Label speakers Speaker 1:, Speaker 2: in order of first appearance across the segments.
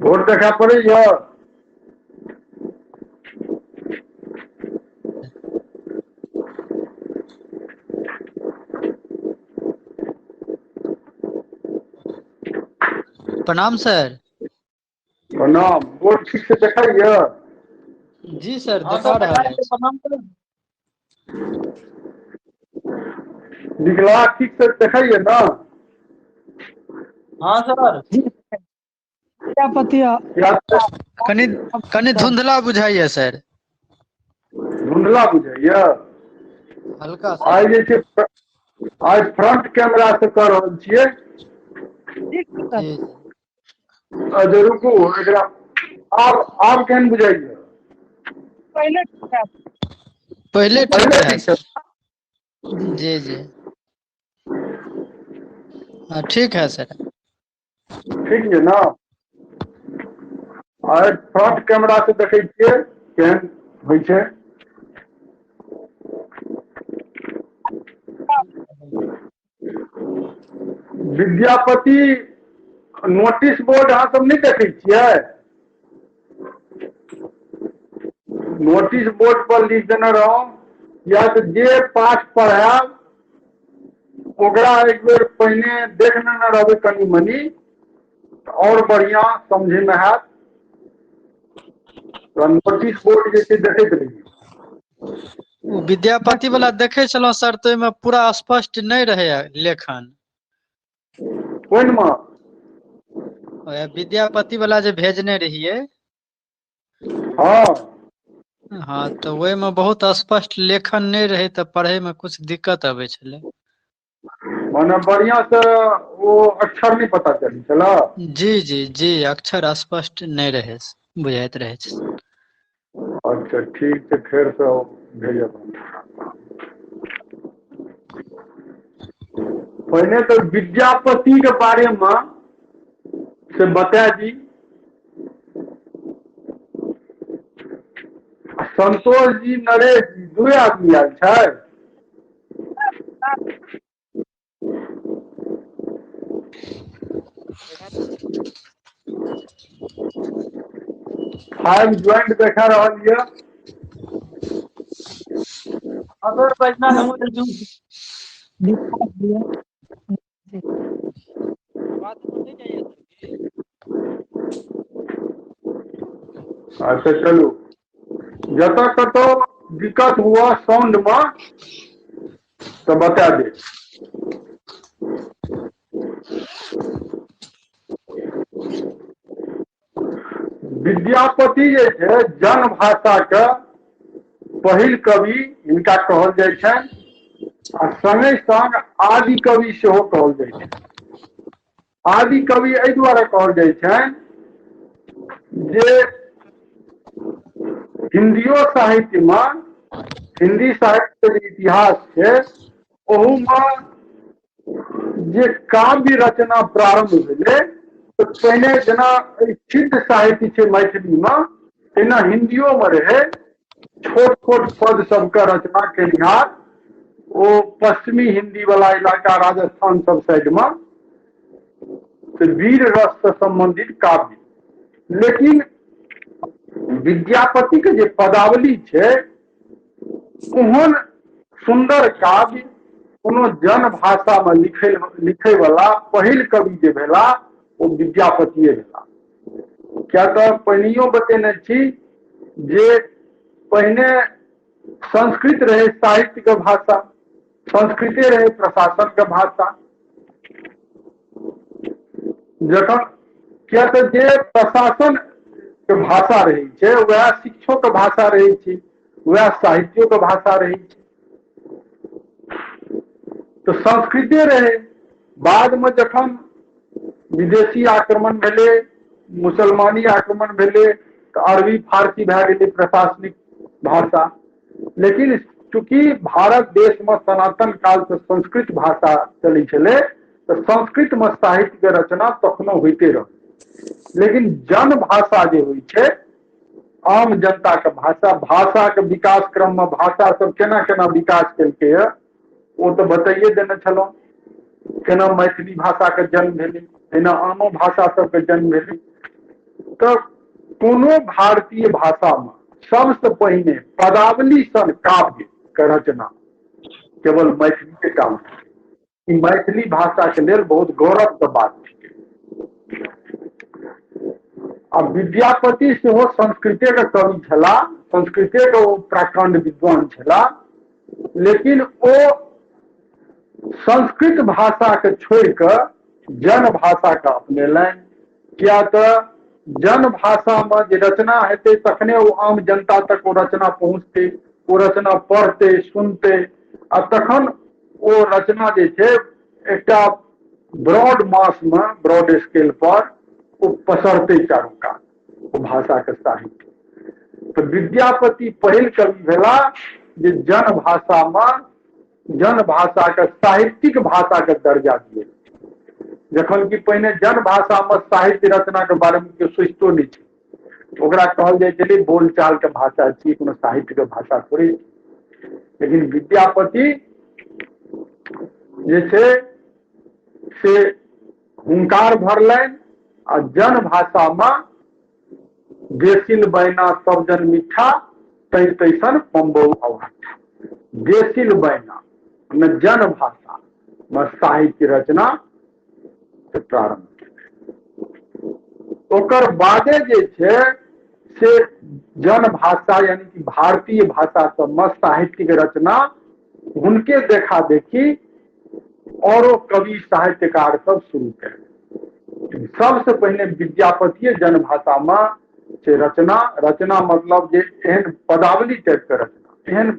Speaker 1: Board देखा पड़ैया?
Speaker 2: प्रणाम सर।
Speaker 1: प्रणाम। बोर्ड ठीक से देखाइया?
Speaker 2: जी सर,
Speaker 3: हाँ
Speaker 2: देखा
Speaker 3: सर,
Speaker 2: रहल अछि।
Speaker 3: प्रणाम सर।
Speaker 1: निकला ठीक से देखाइए ना?
Speaker 3: हाँ सर।
Speaker 4: विद्यापति
Speaker 1: या
Speaker 2: कनि कनि धुंधला बुझाइया सर।
Speaker 1: धुंधला बुझाइया?
Speaker 2: हल्का सा।
Speaker 1: आइ जे छै आइ फ्रंट कैमरा से कऽ रहल छियै।
Speaker 4: ठीक छै सर।
Speaker 2: जी।
Speaker 1: अच्छा रुकू, एकरा आब आब केहन बुझाइया?
Speaker 4: पहिले ठीक है।
Speaker 2: पहिले ठीक
Speaker 1: पहिले
Speaker 2: रहै
Speaker 1: ठीक छै।
Speaker 2: सर। जी जी। हाँ ठीक है सर।
Speaker 1: ठीक छै ने? आइ फ्रंट कैमरा से देखै छियै केहन होइ छै। विद्यापति नोटिस बोर्ड अहाँ सब नहि देखै छियै? नोटिस बोर्ड पर लिख देने रहौं या तऽ जे पाठ पढ़ायब ओकरा एक बेर पहिने देख लेने रहबै कनि मनि तऽ आओर बढ़िआँ समझैमे हैत। तऽ नोटिस बोर्ड जे छै देखैत रहियै।
Speaker 2: ओ विद्यापति वाला देखै छलहुँ सर, तऽ ओहिमे पूरा स्पष्ट नहि रहै लेखन।
Speaker 1: कोनमे?
Speaker 2: ओएह विद्यापति वाला जे भेजने रहियै।
Speaker 1: हँ।
Speaker 2: हाँ तऽ ओहिमे बहुत स्पष्ट लेखन नहि रहै तऽ पढ़ैमे कुछ दिक्कत अबै छलै।
Speaker 1: मने बढ़िआँ से ओ अक्षर नहि पता चलै छलै?
Speaker 2: जी जी जी, अक्षर स्पष्ट नहि रहै, बुझाइत रहै छै।
Speaker 1: अच्छा ठीक छै, फेरसँ भेजब। पहिने तऽ विद्यापति के बारेमे से बता दी। संतोष जी, नरेश जी दुए आदमी आयल छै? फाइव ज्वाइंट देखा रहल यऽ।
Speaker 3: हाँ सर, बैजनाथ हमहूँ
Speaker 1: अच्छा चलू, जतऽ कतौ दिक्कत हुआ साउंड मे तऽ बता दे। विद्यापति जे छै जन भाषा के पहिल कवि हिनका कहल जाइ छनि आ संगे संग आदि कवि सेहो कहल जाइ छनि। आदि कवि एहि दुआरे कहल जाइ छनि जे हिन्दियो साहित्यमे, हिन्दी साहित्यके जे इतिहास छै ओहूमे जे काव्य रचना प्रारम्भ भेलै तऽ पहिने जेना सिद्ध साहित्य छै मैथिलीमे तेना हिन्दियोमे रहै छोट छोट पद सबके रचना केनिहार ओ पश्चिमी हिन्दी वाला इलाका राजस्थान सब साइडमे तऽ वीर रससँ सम्बन्धित काव्य। लेकिन विद्यापति के जे पदावली छै ओहन सुन्दर काव्य कोनो जन भाषामे लिखै लिखैवला पहिल कवि जे भेला ओ विद्यापतिए भेला। किया तऽ पहिनहियो बतेने छी जे पहिने संस्कृत रहै साहित्यके भाषा, संस्कृते रहै प्रशासनके भाषा। जखन किया तऽ जे प्रशासन के भाषा रहै छै वएह शिक्षोके भाषा रहै छै, वएह साहित्योके भाषा रहै छै। तऽ संस्कृते रहै। बादमे जखन विदेशी आक्रमण भेलै, मुसलमानी आक्रमण भेलै तऽ अरबी फारसी भए गेलै प्रशासनिक भाषा। लेकिन चूँकि भारत देशमे सनातन कालसँ संस्कृत भाषा चलै छलै तऽ संस्कृतमे साहित्यके रचना तखनो होइते रहै। लेकिन जन भाषा जे होइ छै, आम जनताके भाषा, भाषाके विकास क्रममे भाषा सब केना केना विकास केलकै ओ तऽ बताइए देने छलहुँ केना मैथिली भाषाके जन्म भेलै। एना आनो भाषा सबके जन्म भेलै। तऽ कोनो भारतीय भाषामे सबसँ पहिने पदावली सन काव्य के रचना केवल मैथिलीए टा मे। ई मैथिली भाषा के लेल बहुत गौरव के बात छै। आ विद्यापति सेहो संस्कृते के कवि छलाह, संस्कृते के ओ प्रकांड विद्वान छलाह, लेकिन ओ संस्कृत भाषा के छोड़ि कऽ जन भाषा के अपनेलनि, किया तऽ जन भाषा मे जे रचना हेतै तखने ओ आम जनता तक ओ रचना पहुँचतै, ओ रचना पढ़तै सुनतै, आ तखन ओ रचना जे छै एकटा ब्रॉड मास मे, ब्रॉड स्केल पर ओ पसरतै चारू कात ओ भाषा के साहित्य। तऽ विद्यापति पहिल कवि भेला जे जन भाषा मे, जन भाषा के साहित्यिक भाषा के दर्जा दिए, जखन कि पहिने जन भाषा मे साहित्य रचना के बारे मे केओ सोचितो नहि छै। ओकरा कहल जाइ छलै बोलचाल के भाषा छी, कोनो साहित्य के भाषा थोड़े। लेकिन विद्यापति जे छै से हुंकार भरलनि आ जन भाषा मे देसिल बैना सब जन मिठा तै तैसन पम्बौ अवहट्ठा। देसिल बैना मे जन भाषा मे साहित्य रचना से प्रारंभ केलनि। ओकर बादे जे छै से जन भाषा यानी कि भारतीय भाषा सबमे साहित्यिक रचना हुनके देखा देखी औरो कवि साहित्यकार सब शुरू केलनि। सबसे पहिने विद्यापतिये जन भाषा मे से रचना, रचना मतलब जे एहन पदावली टाइप के रचना, एहन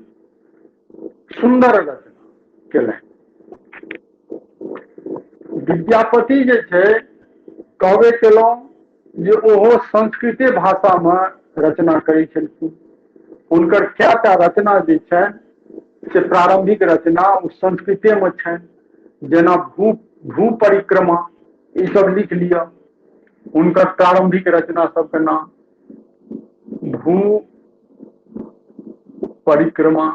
Speaker 1: सुंदर रचना केलनि। विद्यापति जे छै कहबे केलहुँ जे ओहो संस्कृते भाषा मे रचना करै छलखिन। हुनकर कएटा रचना जे छनि से प्रारंभिक रचना ओ संस्कृते मे छनि, जेना भू परिक्रमा, ई सब लिख लिअ। हुनकर प्रारंभिक रचना सबके नाम भू परिक्रमा,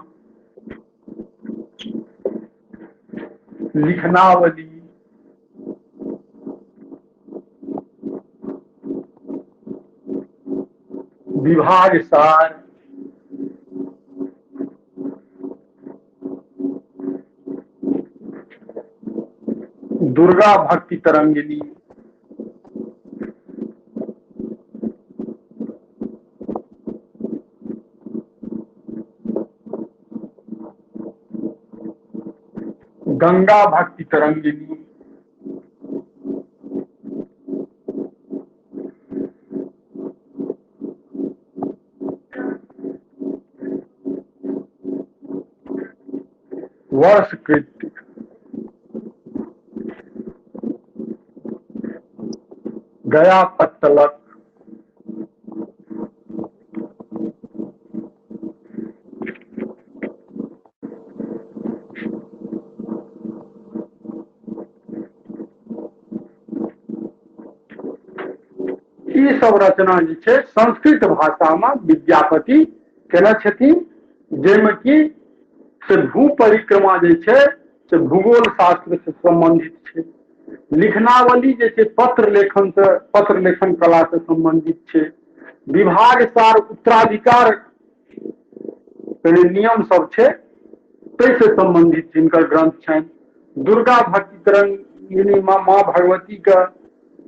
Speaker 1: लिखनावली, विभाग सार, दुर्गा भक्ति तरंगिणी, गंगा भक्ति तरंगिणी, वर्ष कृत्य, गया पत्तलक, ई सब रचना जे छै संस्कृत भाषा में विद्यापति केने छथिन, जाहिमे कि से भू परिक्रमा जे छै से भूगोल शास्त्र से संबंधित छै, लिखनावली जे छै पत्र लेखन से, पत्र लेखन कला से संबंधित छै, विभाग सार उत्तराधिकार के नियम सब छै ताहि से संबंधित जिनकर ग्रंथ छनि। दुर्गा भक्ति तरंगिणी माँ भगवती के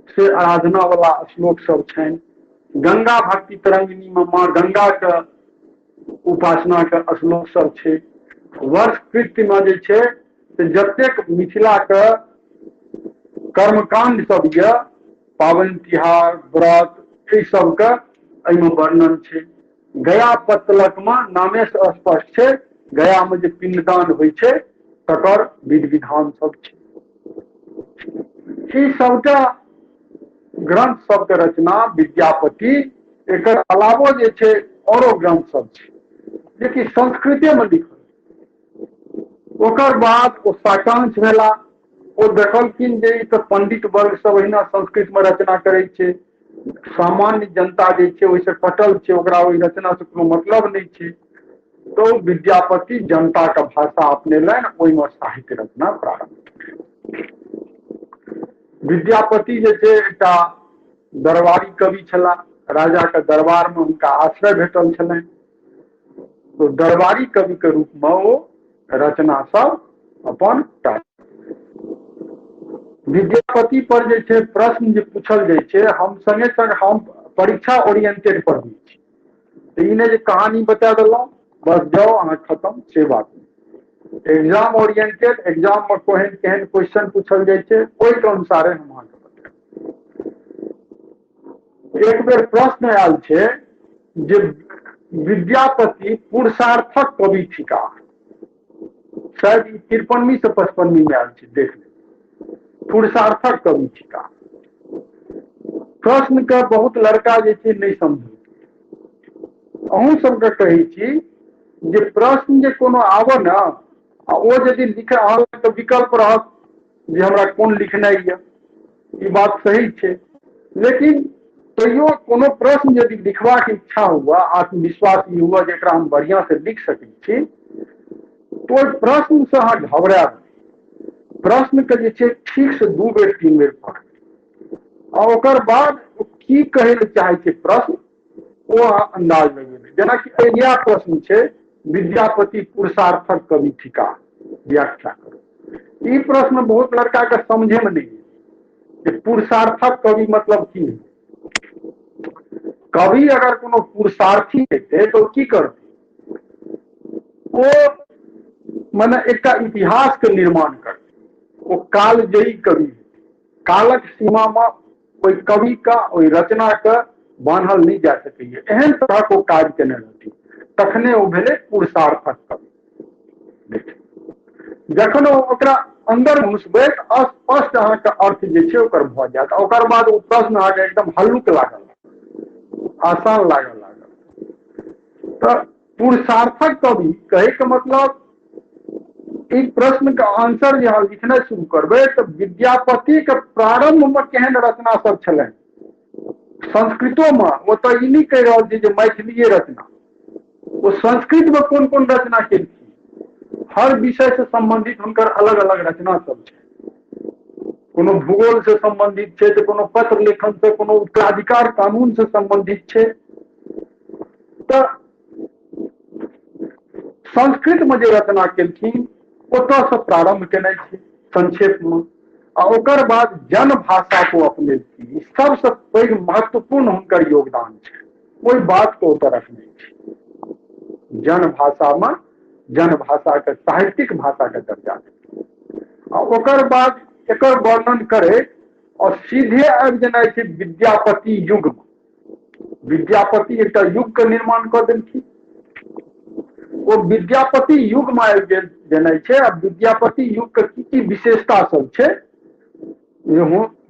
Speaker 1: से आराधना वाला श्लोक सब छनि। गंगा भक्ति तरंगिणी में माँ गंगा के उपासना के श्लोक सब छै। वर्ष कृत्य में जे छै से जतेक मिथिला के कर्मकांड सब यऽ, पाबनि तिहार व्रत, एहि सबके एहिमे वर्णन छै। गया पत्तलक में नामे से स्पष्ट छै, गया में जे पिंडदान होइ छै तकर विधि विधान सब छै। ई सबटा ग्रंथ सबके रचना विद्यापति, एकर अलावो जे छै औरो ग्रंथ सब छै जेकि संस्कृते में लिखल। ओकर बाद ओ साकांक्ष भेला, ओ देखलखिन जे ई तऽ पंडित वर्ग सब अहिना संस्कृत में रचना करै छै, सामान्य जनता जे छै ओहिसँ कटल छै, ओकरा ओहि रचना से कोनो मतलब नहि छै। तो विद्यापति जनता के भाषा अपनेलनि, ओहिमे साहित्य रचना प्रारंभ केलनि। विद्यापति जे छै एकटा दरबारी कवि छलाह। राजा के दरबार में हुनका आश्रय भेटल छलनि, तो दरबारी कवि के रूप में ओ रचना सब अपन। विद्यापति पर जे छै प्रश्न जे पूछल जाइ छै, हम संगे संग हम परीक्षा ओरिएंटेड पढ़बै छी, तऽ ई नहि जे कहानी बता देलहुँ बस जाउ अहाँ खतम, से बात नहि। एग्जाम ओरिएंटेड, एग्जाम में केहन केहन क्वेश्चन पूछल जाइ छै ओहिके अनुसारे हम अहाँके बतायब। एक बेर प्रश्न आयल छै जे विद्यापति पुरुषार्थक कवि थिकाह, शायद ई 53वीं से 55वीं में आयल छै, देख लेब। पुरुषार्थक कवि थिकाह प्रश्न के बहुत लड़का जे छै नहि समझल। अहूँ सबके कहै छी जे प्रश्न जे कोनो आबऽ ने आ ओ यदि लिखे अहाँके विकल्प रहत जे हमरा कोन लिखनाइ यऽ, ई बात सही छै, लेकिन तैयो कोनो प्रश्न यदि लिखबाक इच्छा हुआ, आत्मविश्वास ई हुआ जे एकरा हम बढ़िआँ से लिख सकै छी, तो ओहि प्रश्न से अहाँ घबरायब। प्रश्न के जे छै ठीक से 2 बेर 3 बेर पढ़ आ ओकर बाद की कहै लए चाहै छै प्रश्न ओ अहाँ अंदाज लगेबै। जेनाकि इएह प्रश्न छै, विद्यापति पुरुषार्थक कवि थिकाह, व्याख्या करू। ई प्रश्न बहुत लड़का के समझे में नहीं जे पुरुषार्थक कवि मतलब की है। कवि अगर कोनो पुरुषार्थी हेतै तो की करतै, ओ माने एकटा इतिहास के निर्माण करतै, ओ कालजयी कवि हेतै। कालक सीमा में ओहि कवि का ओहि रचना के बान्हल नहीं जा सकैए, एहन तरहक ओ काज केने रहथिन, तखने ओ भेलै पुरुषार्थक कवि। देखियौ जखन ओ ओकरा अन्दर घुसबै तऽ स्पष्ट अहाँके अर्थ जे छै ओकर भऽ जायत। ओकर बाद ओ प्रश्न अहाँके एकदम हल्लुक लागल, आसान लागल लागल। तऽ पुरुषार्थक कवि कहैके मतलब ई प्रश्न के आंसर जे अहाँ लिखनाइ शुरू करबै तऽ विद्यापति के प्रारंभ में केहन रचना सब छलनि संस्कृतो में, ओ तऽ ई नहि कहि रहल छै जे मैथिलीए रचना, ओ संस्कृत में कोन कोन रचना केलखिन, हर विषय से संबंधित हुनकर अलग अलग रचना सब छै। कोनो भूगोल से संबंधित छै तऽ कोनो पत्र लेखन से, कोनो उत्तराधिकार कानून से संबंधित छै। तऽ संस्कृत में जे रचना केलखिन ओतऽ से प्रारंभ केनाइ छै संक्षेप में, आ ओकर बाद जनभाषा को अपनेलखिन। ई सबसँ पैघ महत्वपूर्ण हुनकर योगदान छै, ओहि बात को ओतऽ रखने छै। जनभाषा में जनभाषा के साहित्यिक भाषा के दर्जा देलखिन। आ ओकर बाद एकर वर्णन करैत और सीधे आबि जेनाइ छै विद्यापति युग में। विद्यापति एकटा युग के निर्माण कऽ देलखिन, ओ विद्यापति युग में आबि गेल जेनाइ छै। आ विद्यापति युग के की की विशेषता सब छै,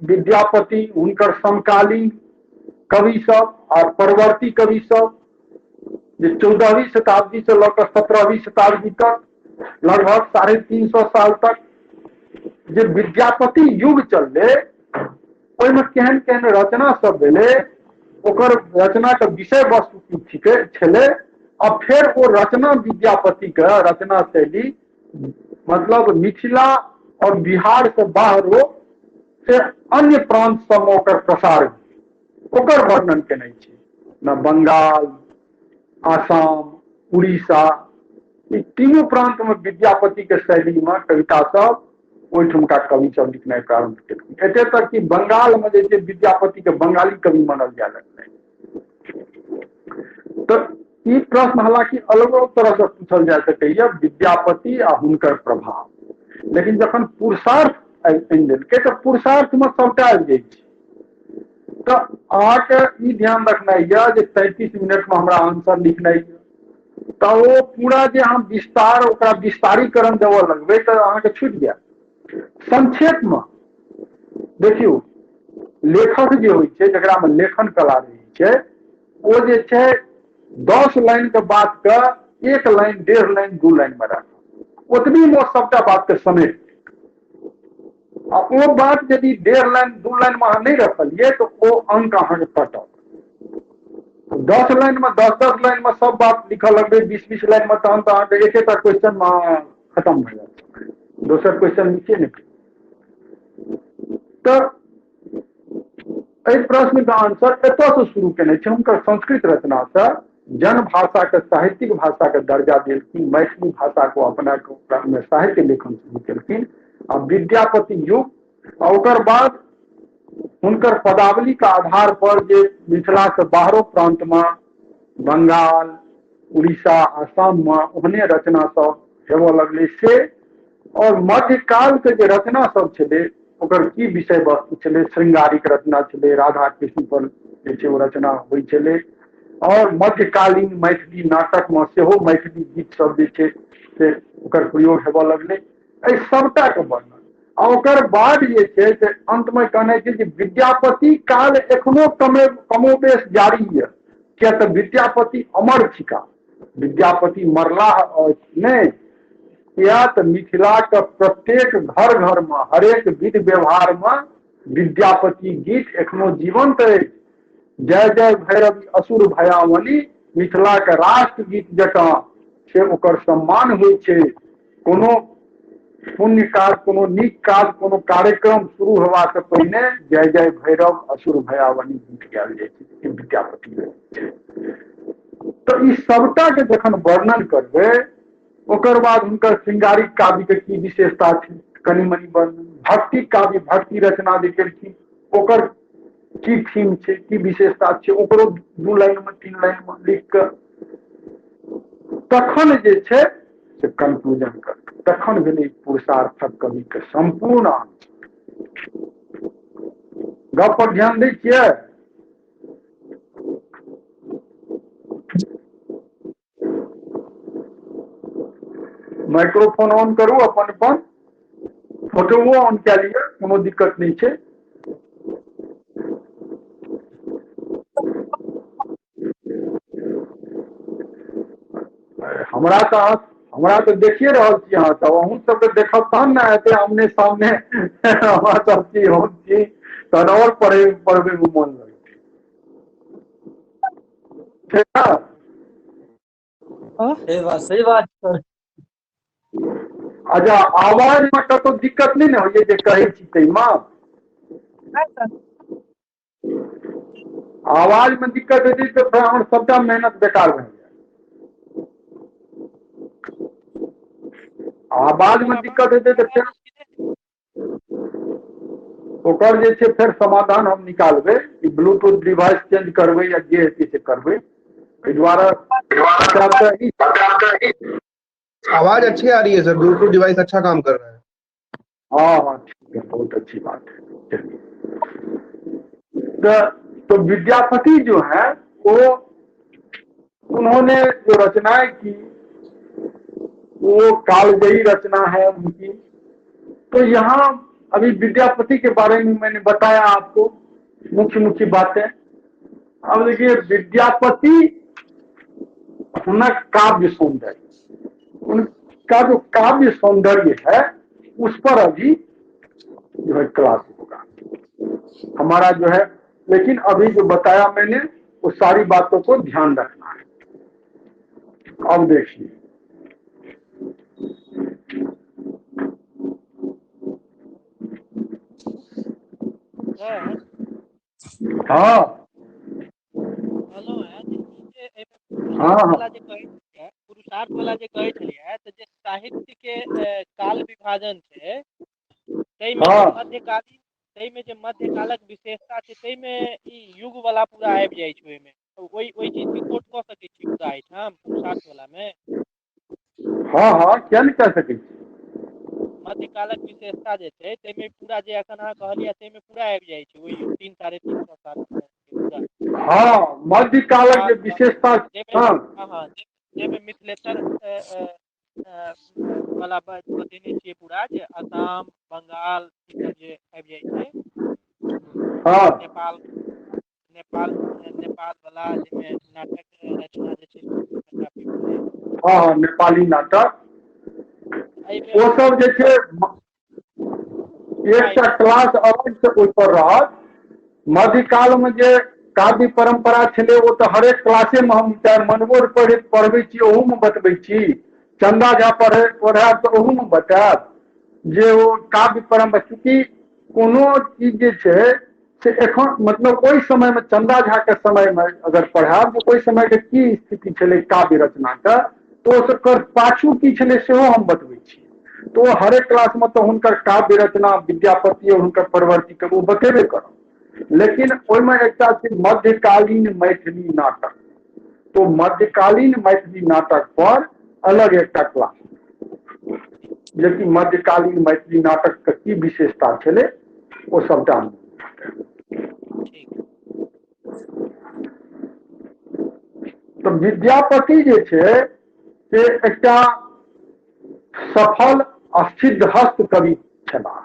Speaker 1: विद्यापति हुनकर समकालीन कवि सब और परवर्ती कवि सब जे 14वीं शताब्दी से लऽ कऽ 17वीं शताब्दी तक लगभग 350 साल तक जे विद्यापति युग चललै ओहिमे केहन केहन रचना सब भेलै, ओकर रचना के विषय वस्तु की छिकै छलै, आ फेर ओ रचना विद्यापति के रचना शैली मतलब मिथिला और बिहार से बाहरो से अन्य प्रांत सब में ओकर प्रसार भेलै, ओकर वर्णन केने छै। न बंगाल, आसाम, उड़ीसा, ई तीनों प्रांत में विद्यापति के शैली में कविता सब ओहिठुमका कवि सब लिखनाइ प्रारंभ केलखिन। एते तक कि बंगाल में जे छै विद्यापति के बंगाली कवि मानल जाय लगलै। तऽ ई प्रश्न हालांकि अलगो तरह से पूछल जा सकैया, विद्यापति आ हुनकर प्रभाव, लेकिन जखन पुरुषार्थ आनि देलकै तऽ पुरुषार्थ में सबटा आबि जाइ छै। तऽ अहाँके ई ध्यान रखनाइ यऽ जे 33 मिनट में हमरा आंसर लिखनाइ यऽ, तऽ ओ पूरा जे अहाँ विस्तार ओकरा विस्तारीकरण देबऽ लगबै तऽ अहाँके छूटि जायत। संक्षेप में देखियौ, लेखक जे होइ छै जकरा में लेखन कला रहै छै, ओ जे छै 10 लाइन के बात के 1 लाइन, 1.5 लाइन, 2 लाइन में राखत, ओतबी में सबटा बात के समेट। आ ओ बात यदि 1.5 लाइन 2 लाइन में अहाँ नहि रखलियै तऽ ओ अंक अहाँके कटत। 10 लाइन में 10-10 लाइन में सब बात लिखऽ लगबै, 20-20 लाइन में, तहन तऽ अहाँके एकेटा क्वेश्चन में खतम भऽ जायत, दोसर क्वेश्चन लिखिए नहि। तऽ एहि प्रश्नके आंसर एतयसँ शुरू केने छै। हुनकर संस्कृत रचनासँ जनभाषाके साहित्यिक भाषाके दर्जा देलखिन, मैथिली भाषाके अपना ओकरामे साहित्य लेखन शुरू केलखिन। आ विद्यापति युग आ ओकर बाद हुनकर पदावलीके आधार पर जे मिथिलाके बाहरो प्रान्तमे बंगाल, उड़ीसा, आसाममे ओहने रचना सब हेबऽ लगलै से, और मध्यकालके जे रचना सब छलै ओकर की विषय वस्तु छलै, श्रृंगारिक रचना छलै, राधा कृष्ण पर जे छै ओ रचना होइ छलै। और मध्यकालीन मैथिली नाटकमे सेहो मैथिली गीत सब जे छै से ओकर प्रयोग हेबऽ लगलै। एहि सबटाके वर्णन आ ओकर बाद जे छै से अन्तमे कहने छै जे विद्यापति काल एखनो कमोबेश जारी यऽ, किया तऽ विद्यापति अमर छिका, विद्यापति मरलाह अछि नहि, किया तऽ मिथिलाके प्रत्येक घर घरमे हरेक विध व्यवहारमे विद्यापति गीत एखनो जीवंत अछि। जय जय भैरवि असुर भयावनी मिथिलाके राष्ट्रगीत जकाँ से ओकर सम्मान होइ छै। कोनो पुण्य काज, कोनो नीक काज, कोनो कार्यक्रम शुरू होबाक पहिने जय जय भैरव असुर भयावनी गीत गायल जाइ छै, विद्यापति छै। तऽ ई सबटा के जखन वर्णन करबै ओकर बाद हुनकर श्रृंगारिक काव्य के की विशेषता छै कनि मनि वर्णन, भक्ति काव्य भक्ति रचना जे केलखिन ओकर की थीम छै, की विशेषता छै, ओकरो 2 लाइन में 3 लाइन में लिख कऽ तखन जे छै से कंक्लूजन करबै, तखन भेलै पुरुषार्थक कवि के संपूर्ण अंश। गप पर ध्यान दै छियै? माइक्रोफोन ऑन करू, अपन अपन फोटोओ ऑन कए लिअ, कोनो दिक्कत नहि छै। हमरा तऽ देखिए रहल छी अहाँ सब, अहूँ सबके देखब तहन ने हेतै आमने सामने अहाँ सब छी हम छी, तहन आओर पढ़बै मे मोन लगतै। ठीक ने?
Speaker 3: सही बात, सही बात सर।
Speaker 1: अच्छा, आवाज मे कतौ दिक्कत नहि ने होइए जे कहै छी ताहिमे? आवाज मे दिक्कत हेतै तऽ फेर हमर सबटा मेहनत बेकार भए जायत। आवाज मे दिक्कत हेतै तऽ फेर ओकर जे छै फेर समाधान हम निकालबै, ई ब्लूटूथ डिवाइस चेंज करबै या जे हेतै से करबै। एहि दुआरे
Speaker 5: आवाज अच्छी आ रही है सर, ब्लूटूथ डिवाइस अच्छा काम कर रहा है।
Speaker 1: हाँ हाँ ठीक है, बहुत अच्छी बात है। चलिए, तो विद्यापति जो है वो उन्होंने जो रचनाएं की वो कालजयी रचना है उनकी। तो यहाँ अभी विद्यापति के बारे में मैंने बताया आपको मुख्य मुख्य बातें। अब देखिए, विद्यापति हुनक काव्य सौंदर्य, उनका जो काव्य सौंदर्य है उस पर अभी जो है क्लास होगा हमारा जो है, लेकिन अभी जो बताया मैंने वो सारी बातों को ध्यान रखना है। अब देखिए, हाँ हाँ
Speaker 3: पुरुषार्थ वाला जे कहै छलियै तऽ जे साहित्य के काल विभाजन छै ताहिमे मध्यकालीन, ताहिमे जे मध्यकालक विशेषता छै ताहिमे ई युग वाला पूरा आबि जाइ छै ओहिमे, ओहि चीज के कोट कऽ सकै छी पूरा एहिठाम पुरुषार्थ वाला मे।
Speaker 1: हाँ हाँ, किया नहि कऽ सकै छी।
Speaker 3: मध्यकालक विशेषता जे छै ताहिमे पूरा जे एखन अहाँ कहलियै ताहिमे पूरा आबि जाइ छै ओहि 3 3.5 साल पूरा।
Speaker 1: हाँ, मध्यकालक जे विशेषता
Speaker 3: हाँ, जाहिमे मिथिलेतर वाला बतेने छियै पूरा, जे असम, बंगाल ई सब जे आबि जाइ छै, नेपाल नेपाल नेपाल वाला जाहिमे नाटक रचना जे छै।
Speaker 1: हाँ, नेपाली नाटक ओ सब जे छै एकटा क्लास अलग से ओहि पर रहत। मध्यकाल में जे काव्य परंपरा छलै ओ तऽ हरेक क्लासे में हम चाहे मनबोध पढ़बै छी ओहू में बतबै छी, चंदा झा पढ़ायब तऽ ओहू में बतायब जे ओ काव्य परंपरा। चूँकि कोनो चीज जे छै से एखन मतलब ओहि समय में चंदा झा के समय में अगर पढ़ायब जे ओहि समय के की स्थिति छलै काव्य रचना के, तो ओकर पाछू की छलै सेहो हम बतबै छी। तो हरेक क्लास में तो हुनकर काव्य रचना विद्यापति और हुनकर परवर्ती के ओ बतेबे करब, लेकिन ओहिमे एकटा छै मध्यकालीन मैथिली नाटक। तो मध्यकालीन मैथिली नाटक पर अलग एकटा क्लास, जेकि मध्यकालीन मैथिली नाटक के की विशेषता छलै ओ सबटा। तो विद्यापति जे छै से एकटा सफल आ सिद्धहस्त कवि छलाह।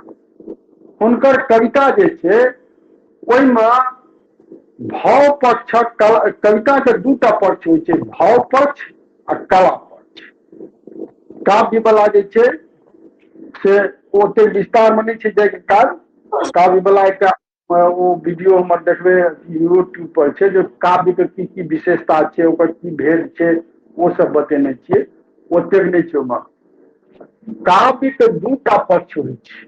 Speaker 1: हुनकर कविता जे छै ओहिमे भाव पक्षक कविता के दूटा पक्ष होइ छै, भाव पक्ष आ कला पक्ष। काव्य वाला जे छै से ओते विस्तार में नहि छै जाइके काज। काव्य वाला एकटा ओ वीडियो हमर देखबै यूट्यूब पर छै, जे काव्य के की की विशेषता छै, ओकर की भेद छै, ओ सब बतेने छियै, ओतेक नहि छै ओहिमे। काव्य के दूटा पक्ष होइ छै,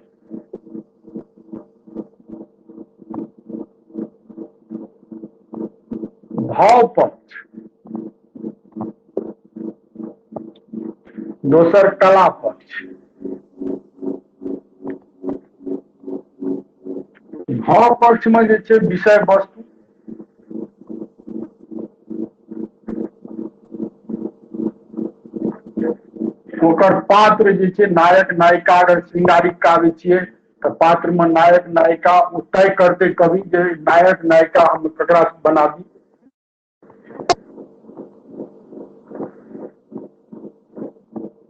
Speaker 1: भाव पक्ष, दोसर कला पक्ष। भाव पक्ष में जे छै विषय वस्तु, ओकर पात्र जे छै नायक नायिका, अगर श्रृंगारिक काव्य छियै तऽ पात्र में नायक नायिका ओ तय करते कवि जे नायक नायिका हम ककरा बनाबी।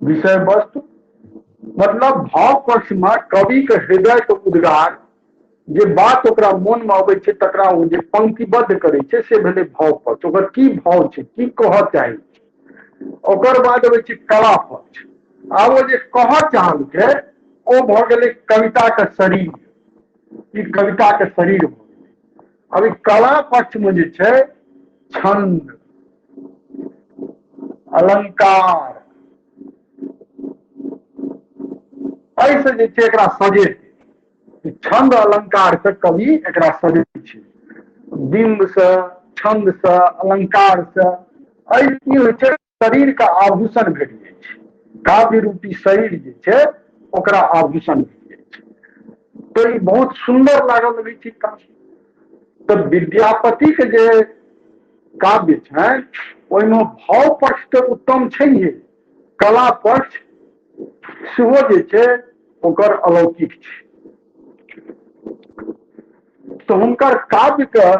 Speaker 1: विषय वस्तु मतलब भाव पक्ष में कवि के हृदय के उद्गार, जे बात ओकरा मन में अबै छै तकरा ओ जे पंक्तिबद्ध करै छै से भेलै भाव पक्ष। ओकर की भाव छै, की कहऽ चाहै छै। ओकर बाद अबै छै कला पक्ष। आब ओ जे कहऽ चाहलकै ओ भऽ गेलै कविता के शरीर, ई कविता के शरीर भऽ गेलै। अब ई कला पक्ष में जे छै छंद, अलंकार, एहिसँ जे छै एकरा सजेतै। छंद अलंकार से कवि एकरा सजै छै, बिंब से, छंद से, अलंकार से। एहि की होइ छै, शरीर के आभूषण भेट जाइ छै। काव्य रूपी शरीर जे छै ओकरा आभूषण भेट जाइ छै। तो ई बहुत सुंदर लागल लगै छै काव्य। तऽ विद्यापति के जे काव्य छै ओहिमे भाव पक्ष तऽ उत्तम छैहे, कला पक्ष सेहो जे छै ओकर अलौकिक छै। तऽ हुनकर काव्य के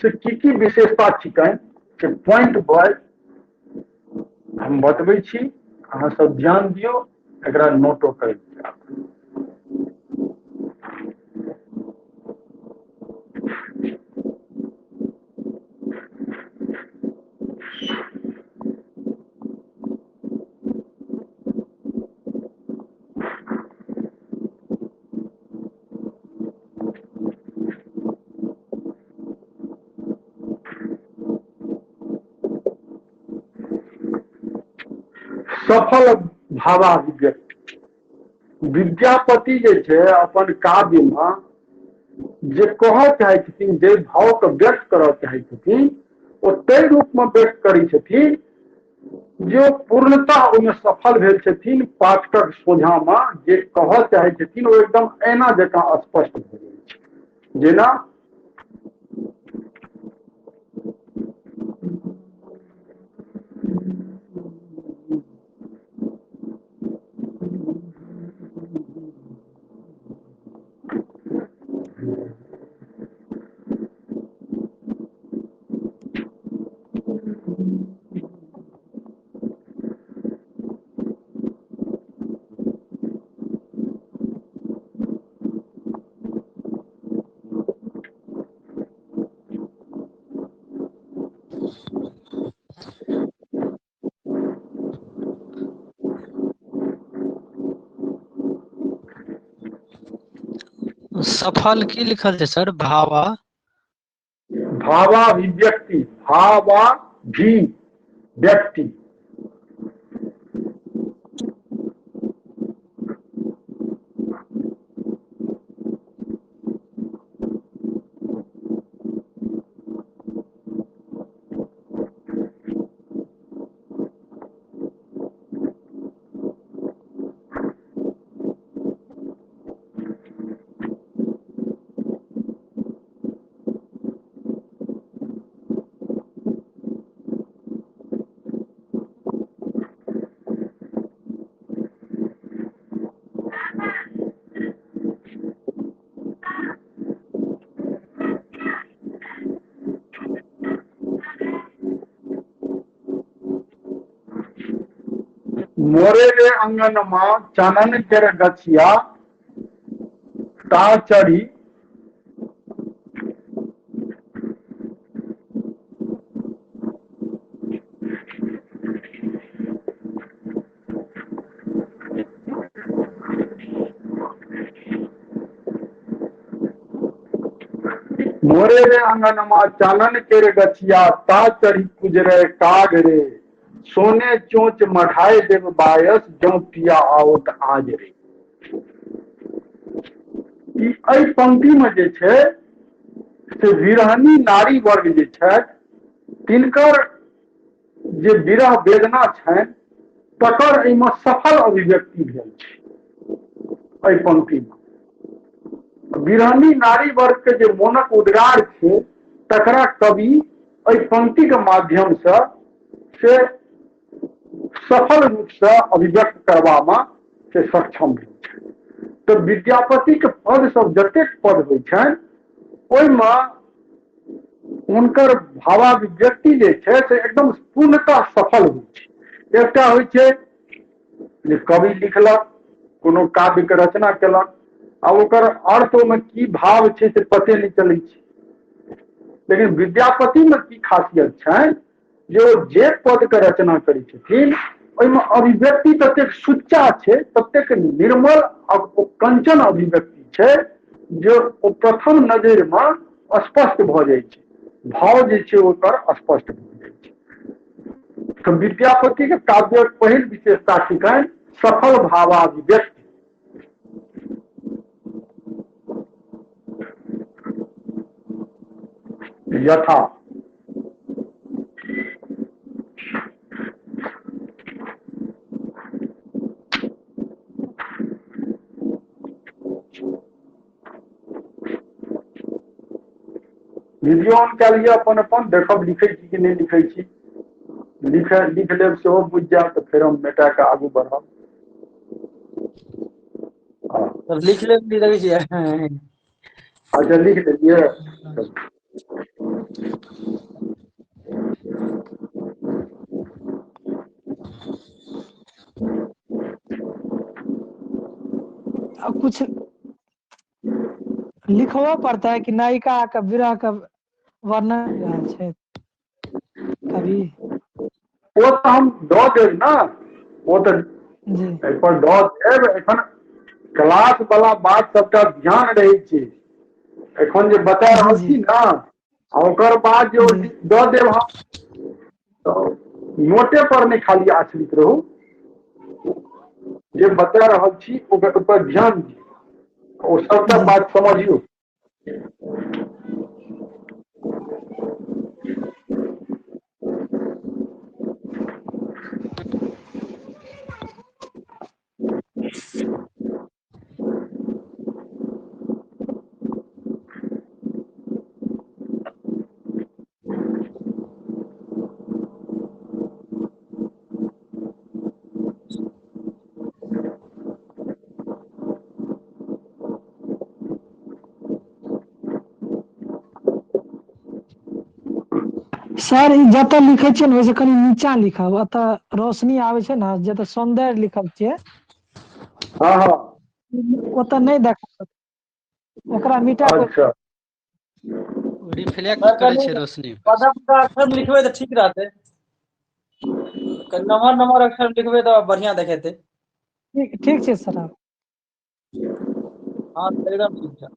Speaker 1: से की की विशेषता छिकनि से पॉइंट बाय हम बतबै छी, अहाँ सब ध्यान दियौ, एकरा नोटो करैत जायब। सफल भावाभिव्यक्ति। विद्यापति जे छै अपन काव्य में जे कहऽ चाहै छथिन, जे भाव के व्यक्त करऽ चाहै छथिन, ओ ताहि रूप में व्यक्त करै छथिन जे ओ पूर्णतः ओहिमे सफल भेल छथिन। पाठकक सोझाँ में जे कहऽ चाहै छथिन ओ एकदम ऐना जकाँ स्पष्ट भऽ जाइ छै। जेना
Speaker 2: सफल की लिखल छै सर? भावा
Speaker 1: भावाभिव्यक्ति, भावाभिव्यक्ति। मोरे रे अंगनमा चानन केर गछिया ता चढ़ी मोरे रे अंगनमा चानन केर गछिया ता चढ़ी कुजरे काग रे, सोने चोंच मढ़ाए देव बायस जौं पिया आओत आज रे। ई एहि पंक्ति में जे छै से विरहनी नारी वर्ग जे छथि तिनकर जे विरह वेदना छनि तकर एहिमे सफल अभिव्यक्ति भेल छै। एहि पंक्ति में विरहनी नारी वर्ग के जे मोनक उद्गार छै तकरा कवि एहि पंक्ति के माध्यम से सफल रूप से अभिव्यक्त करबा में से सक्षम भेल छै। तऽ विद्यापति के पद सब जतेक पद होइ छनि ओहिमे हुनकर भावाभिव्यक्ति जे छै से एकदम पूर्णतः सफल होइ छै। एकटा होइ छै जे कवि लिखलक, कोनो काव्य के रचना केलक आ ओकर अर्थ ओहिमे की भाव छै से पते नहि चलै छै। लेकिन विद्यापति में की खासियत छनि जे ओ जे पद के रचना करै छथिन ओहिमे अभिव्यक्ति ततेक सुच्चा छै, ततेक निर्मल आ ओ कंचन अभिव्यक्ति छै जे ओ प्रथम नजरि मे स्पष्ट भऽ जाइ छै, भाव जे छै ओकर स्पष्ट भऽ जाइ छै। तऽ विद्यापति के काव्यक पहिल विशेषता थिकनि सफल भावाभिव्यक्ति। यथा वीडियो ऑन कए लिअ, अपन अपन देखब लिखै छी कि नहि लिखै छी। लिख लिख लेब सेहो बुझि जायब तऽ फेर हम मेटा कऽ आगू बढ़ब। हँ
Speaker 6: तब लिख लेब लगै छियै।
Speaker 1: अच्छा लिख लेलियै।
Speaker 4: आ कुछ लिखबो पड़तै कि नायिका के विरह के वर्णन रहल छै कवि?
Speaker 1: ओ तऽ हम दऽ देब ने, ओ तऽ
Speaker 4: जी
Speaker 1: एहिपर दऽ देब। एखन क्लास वाला बात सबटा ध्यान रहै छै। एखन जे बता
Speaker 4: जी
Speaker 1: रहल
Speaker 4: जी
Speaker 1: छी ने आ ओकर बाद जे ओ
Speaker 4: जी
Speaker 1: दऽ देब हम, तऽ नोटे पर नहि खाली आश्रित रहू, जे बता रहल छी ओकर ऊपर ध्यान दियौ, ओ सबटा
Speaker 4: जी
Speaker 1: बात समझियौ।
Speaker 4: सर ई जतऽ लिखै छियै ने ओहिसँ कनि नीचा लिखब, एतऽ रोशनी आबै छै ने, जतऽ सौंदर्य लिखल छियै
Speaker 1: हँ हँ
Speaker 4: ओतऽ नहि देखायत, ओकरा मिटा कऽ।
Speaker 1: अच्छा
Speaker 2: रिफ्लेक्ट
Speaker 6: सर
Speaker 2: करै
Speaker 6: कनि
Speaker 2: छै रोशनी पर।
Speaker 6: बड़का बड़का अक्षर मे लिखबै तऽ ठीक रहतै, कनि नमहर नमहर अक्षर मे लिखबै तऽ बढ़िया देखेतै।
Speaker 4: ठीक ठीक छै सर आब।
Speaker 6: हँ एकदम ठीक छै।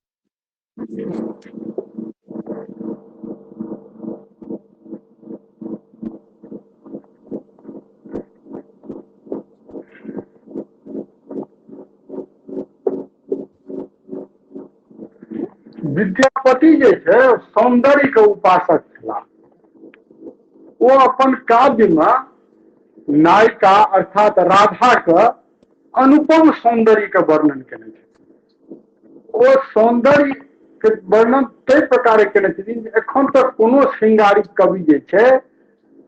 Speaker 1: विद्यापति जे छै सौंदर्य के उपासक छलाह। ओ अपन काव्य में नायिका अर्थात राधा के अनुपम सौंदर्य के वर्णन केने छथिन। ओ सौंदर्य के वर्णन ताहि प्रकारे केने छथिन जे एखन तक कोनो श्रृंगारिक कवि जे छै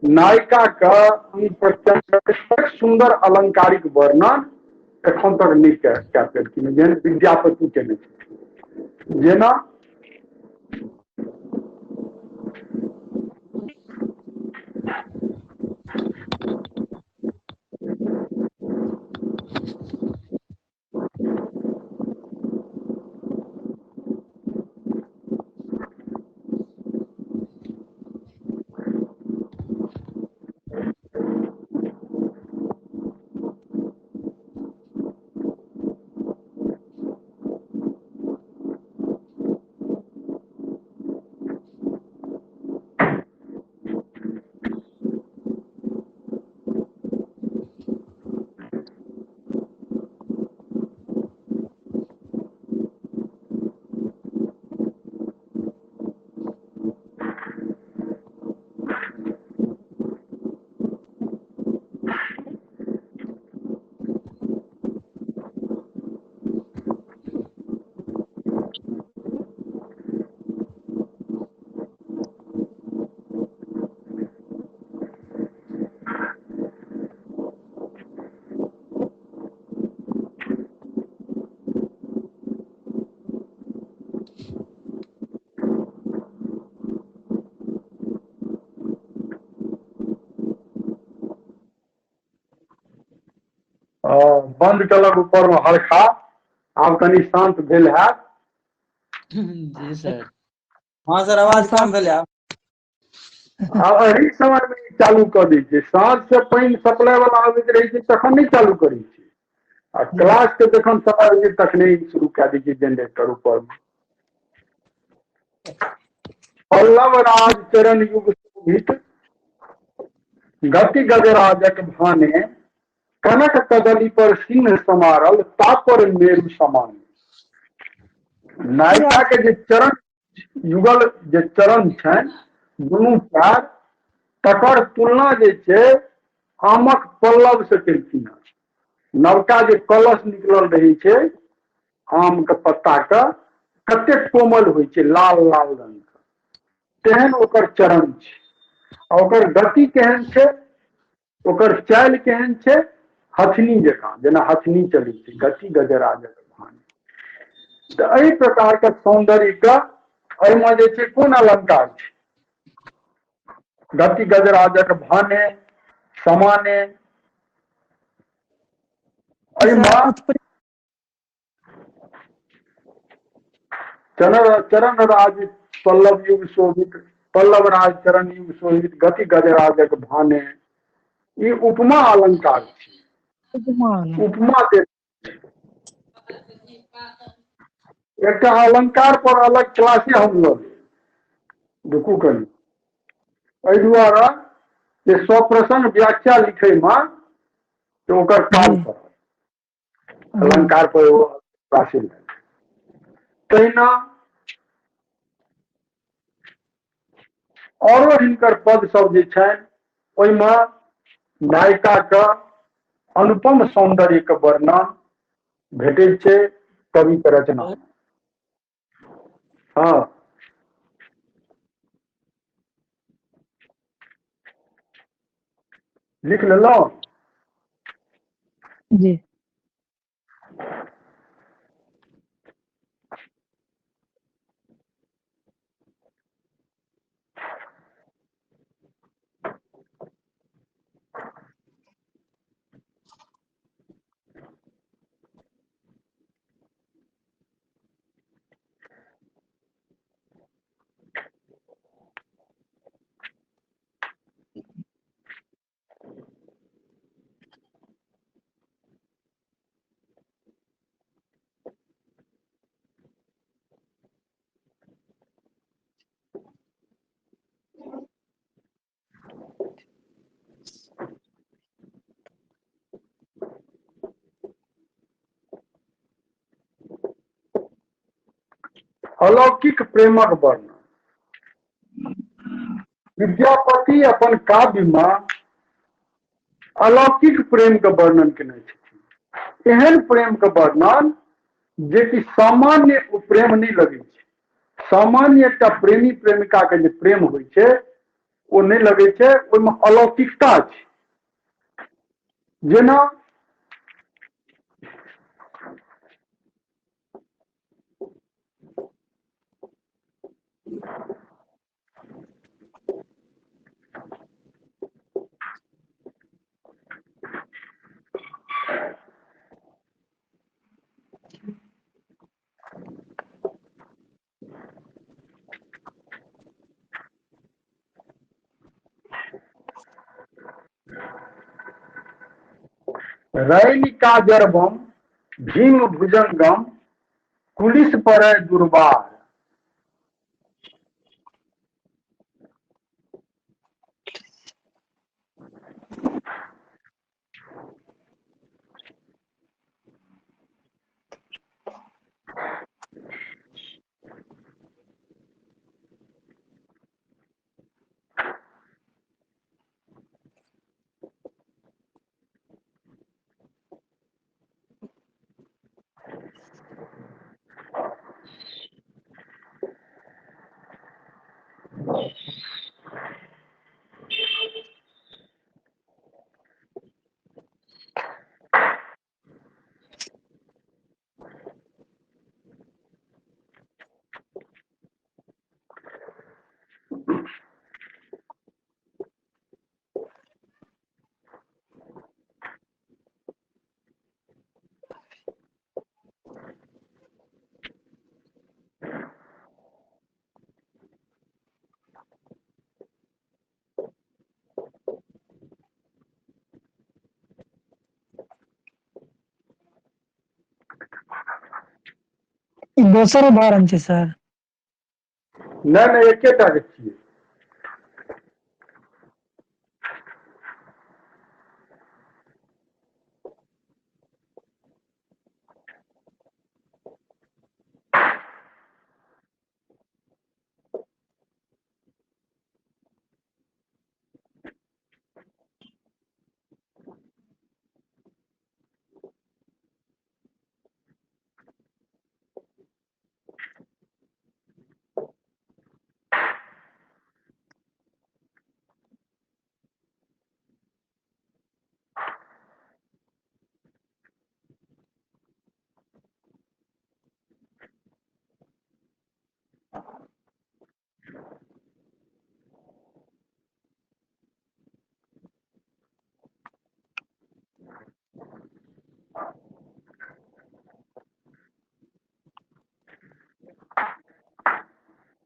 Speaker 1: नायिका के अंग प्रत्यंग सुंदर अलंकारिक वर्णन एखन तक नहि कए पेलखिन जेहन विद्यापति केने छथिन। जेना बंद केलक ऊपर मे हरखा, आब कनि शांत भेल हैत।
Speaker 6: जी सर। हाँ सर, आवाज कम भेलै आब।
Speaker 1: आब एहि समय मे चालू कऽ दै छै। साँझ से पानि सप्लाई वाला आबैत रहै छै तखन नहि चालू करै छै, आ क्लास के जखन समय होइ छै तखने शुरू कए दै छै जेनरेटर ऊपर मे। पल्लव राज चरण युग शोभित गति गजराजक भाने, कनक कदली पर सिंह समारल तापर मेरु समान। नायिका के जे चरण युगल जे चरण छनि दुनू पैर, तकर तुलना जे छै आमक पल्लव से केलखिन हँ। नवका जे कलश निकलल रहै छै आम के पत्ता के, कतेक कोमल होइ छै, लाल लाल रंग के, तेहन ओकर चरण छै। आ ओकर गति केहन छै, ओकर चालि केहन छै, हथनी जकाँ, जेना हथनी चलै छै, गति गजराजक भान। तऽ एहि प्रकार के सौंदर्य के एहिमे जे छै कोन अलंकार छै? गति गजराजक भाने समाने, एहिमे चरण चरण राज पल्लव युग शोभित, पल्लव राज चरण युग शोभित गति गजराजक भाने, ई उपमा अलंकार छै। उपमा दे एकटा अलंकार पर अलग क्लासे हम लऽ लेब, रुकू कनि। एहि दुआरे जे सप्रसंग व्याख्या लिखैमे तऽ ओकर काम पड़त, अलंकार पर एगो क्लासे लए। तहिना औरो हिनकर पद सब जे छनि ओहिमे नायिका के अनुपम सौंदर्य के वर्णन भेटैत छै कवि के रचना। हाँ, लिख लेलहुँ
Speaker 4: जी।
Speaker 1: अलौकिक प्रेमक वर्णन। विद्यापति अपन काव्य में अलौकिक प्रेम के वर्णन केने छथिन। एहन प्रेम के वर्णन जे कि सामान्य ओ प्रेम नहि लगै छै। सामान्य एकटा प्रेमी प्रेमिका के जे प्रेम होइ छै ओ नहि लगै छै, ओहिमे अलौकिकता छै। जेना रैनिका जरबम भीम भुजंगम कुलिस पड़े दुर्बार।
Speaker 4: ई दोसर उदाहरण छै सर।
Speaker 1: नहि नहि, एकेटा के छियै।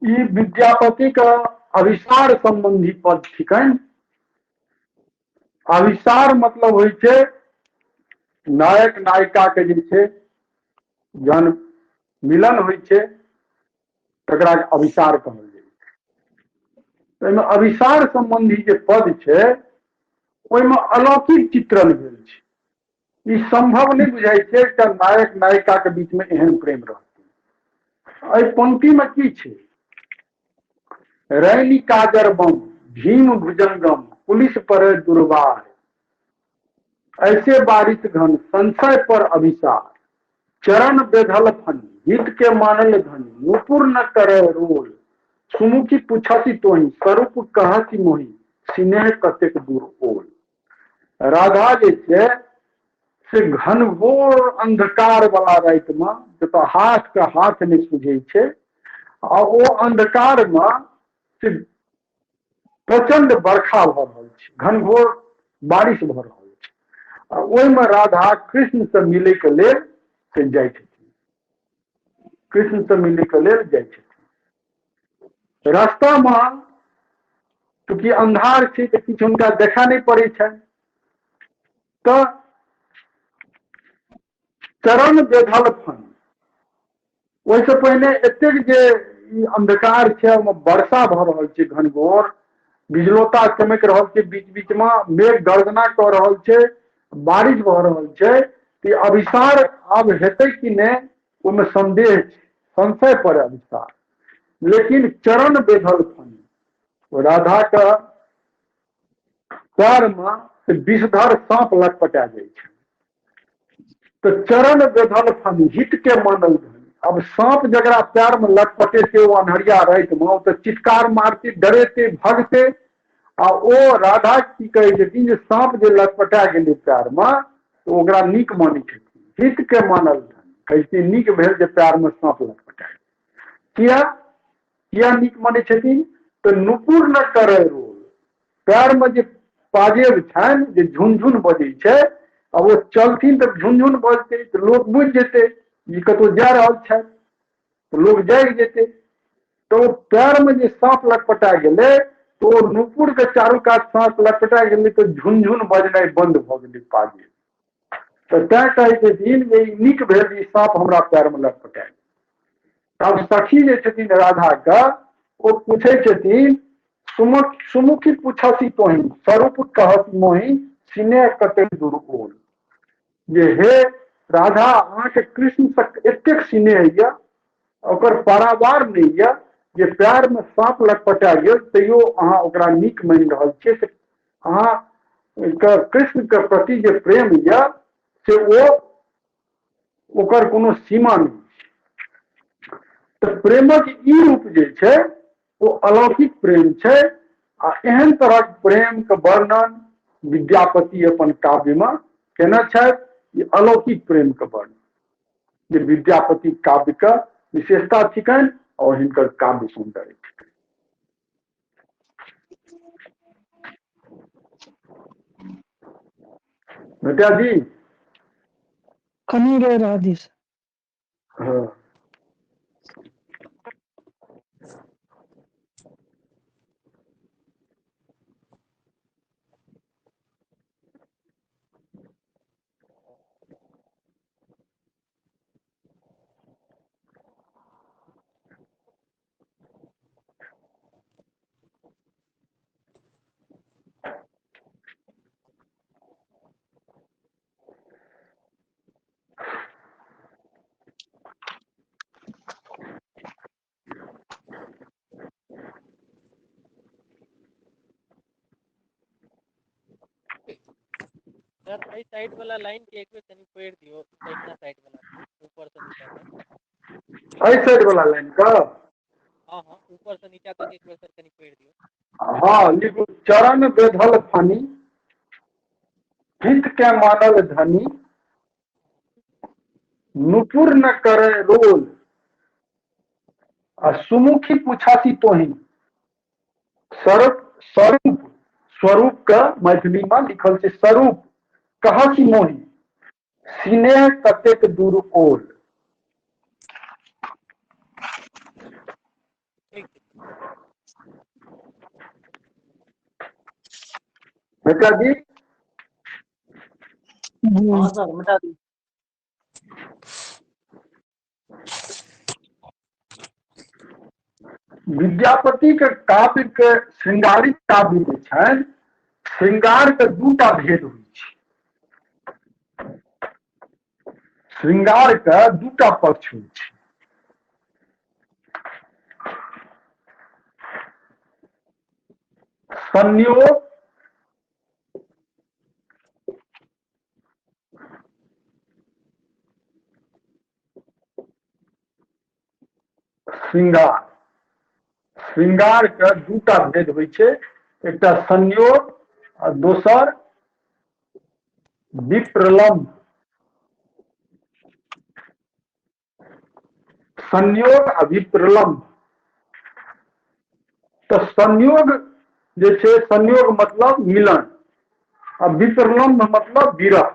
Speaker 1: ई विद्यापति के अभिसार संबंधी पद थिकनि। अभिसार मतलब होइ छै नायक नायिका के जे छै जहन मिलन होइ छै तकरा अभिसार कहल जाइ छै। एहिमे अभिसार संबंधी जे पद छै ओहिमे अलौकिक चित्रण भेल छै। ई संभव नहि बुझाइ छै एकटा नायक नायिका के बीच में एहन प्रेम रहतै। एहि पंक्ति में की छै? रैनी काजर बम भीम भुजंगम पुलिस पर दुर्बार, ऐसे बारिश घन संशय पर अभिसार, चरण बेधल फन हित के मानल धन, नुपुर न करे रोल, सुमुखी पूछसी तोही स्वरूप कहसी मोही, सिनेह कतेक दूर ओल। राधा जे छै से घनघोर अंधकार वाला राति में जतऽ हाथ के हाथ नहि सुझै छै, आ ओ अंधकार में से प्रचंड बरखा भऽ रहल छै, घनघोर बारिश भऽ रहल छै, आ ओहिमे राधा कृष्ण से मिलै के लेल से जाइ छथिन, कृष्ण से मिलै के लेल जाइ छथिन। रास्ता में चूँकि अंधार छै तऽ किछु हुनका देखा नहि पड़ै छनि, तऽ चरण बेधल फन, ओहिसँ पहिने एतेक जे ई अंधकार छै ओहिमे वर्षा भऽ रहल छै घनघोर, बिजलोता चमकि रहल छै, बीच बीच मे मेघ गर्जना कऽ रहल छै, बारिश भऽ रहल छै, तऽ ई अभिसार आब हेतै कि नहि ओहिमे संदेह छै, संशय पर अभिसार। लेकिन चरण बेधल फन, राधा के पैर में से विषधर सांप लटपटा जाइ छै, तऽ चरण बेधल फन हित के मानल धन। अब सांप जकरा पैर में लटपटेते ओ अन्हरिया राति में, ओ तऽ चित्कार मारते, डरेते, भगते, आ ओ राधा की कहै छथिन जे सांप जे लटपटा गेलै पैर में तऽ ओकरा नीक मानै छथिन, हित के मानल धन, कहै छथिन नीक भेल जे पैर में सांप लटपटा गेल। किया किया नीक मानै छथिन? तऽ नुपुर न करे रोल, पैर में जे पाजेब छनि जे झुनझुन बजै छै, आ ओ चलथिन तऽ झुनझुन बजतै तऽ लोक बुझि जेतै ई कतहु जा रहल छथि, तऽ लोक जागि जेतै। तऽ ओ पैर में जे साँप लटपटा गेलै तऽ ओ नुपुर के चारू कात साँप लटपटा गेलै तऽ झुनझुन बजनाइ बन्द भऽ गेलै पाजेब। तऽ तैं कहै छथिन जे ई नीक भेल ई साँप हमरा पैर में लटपटा गेल। तब सखी जे छथिन राधा के ओ पूछै छथिन, सुमुखी पूछसी तोही स्वरूप कहसी मोही, सिनेह कते दूर ओल। जे हे राधा, अहाँके कृष्ण से एतेक सिनेह यऽ, ओकर पारावार नहि यऽ, जे प्यार में साँप लटपटा गेल तैयो अहाँ ओकरा नीक मानि रहल छियै, से अहाँ के कृष्ण के प्रति जे प्रेम यऽ से ओ ओकर कोनो सीमा नहि छै। तऽ प्रेमक ई रूप जे छै ओ अलौकिक प्रेम छै, आ एहन तरहक प्रेम के वर्णन विद्यापति अपन काव्य में केने छथि। ई अलौकिक प्रेम के वर्णन जे विद्यापति काव्य के विशेषता थिकनि और हिनकर काव्य सौंदर्य थिकनि। बेटा जी
Speaker 4: कनी रे रह दिस।
Speaker 1: हाँ।
Speaker 3: सर एहि साइड वाला लाइन के एक बेर कनि पढ़ि दियौ, दहिना साइड वाला ऊपर से नीचा तक।
Speaker 1: एहि साइड वाला लाइन के?
Speaker 3: हाँ हाँ, ऊपर से नीचा तक एक बेर सर कनि पढ़ि दियौ।
Speaker 1: हाँ, लिखू। चरण बेधल फनी, हित के मानल धनी, नुपुर न करे रोल, आ सुमुखी पुछासी तोही, स्वरूप स्वरूप स्वरूप के मैथिली में लिखल छै स्वरूप कहसी मोही, सिनेह कतेक दूर ओल।
Speaker 3: ठीक छै।
Speaker 1: बेटा जी।
Speaker 4: जी।
Speaker 6: हाँ सर, मिटा दी।
Speaker 1: विद्यापति के काव्य के श्रृंगारिक काव्य जे छनि, श्रृंगार के दूटा भेद होइ छै। श्रृंगार के दूटा पक्ष होइ छै। संयोग श्रृंगार। श्रृंगार के दूटा भेद होइ छै, एकटा संयोग आ दोसर विप्रलंब। संयोग आ विप्रलंब। तऽ संयोग जे छै, संयोग मतलब मिलन आ विप्रलंब मतलब विरह।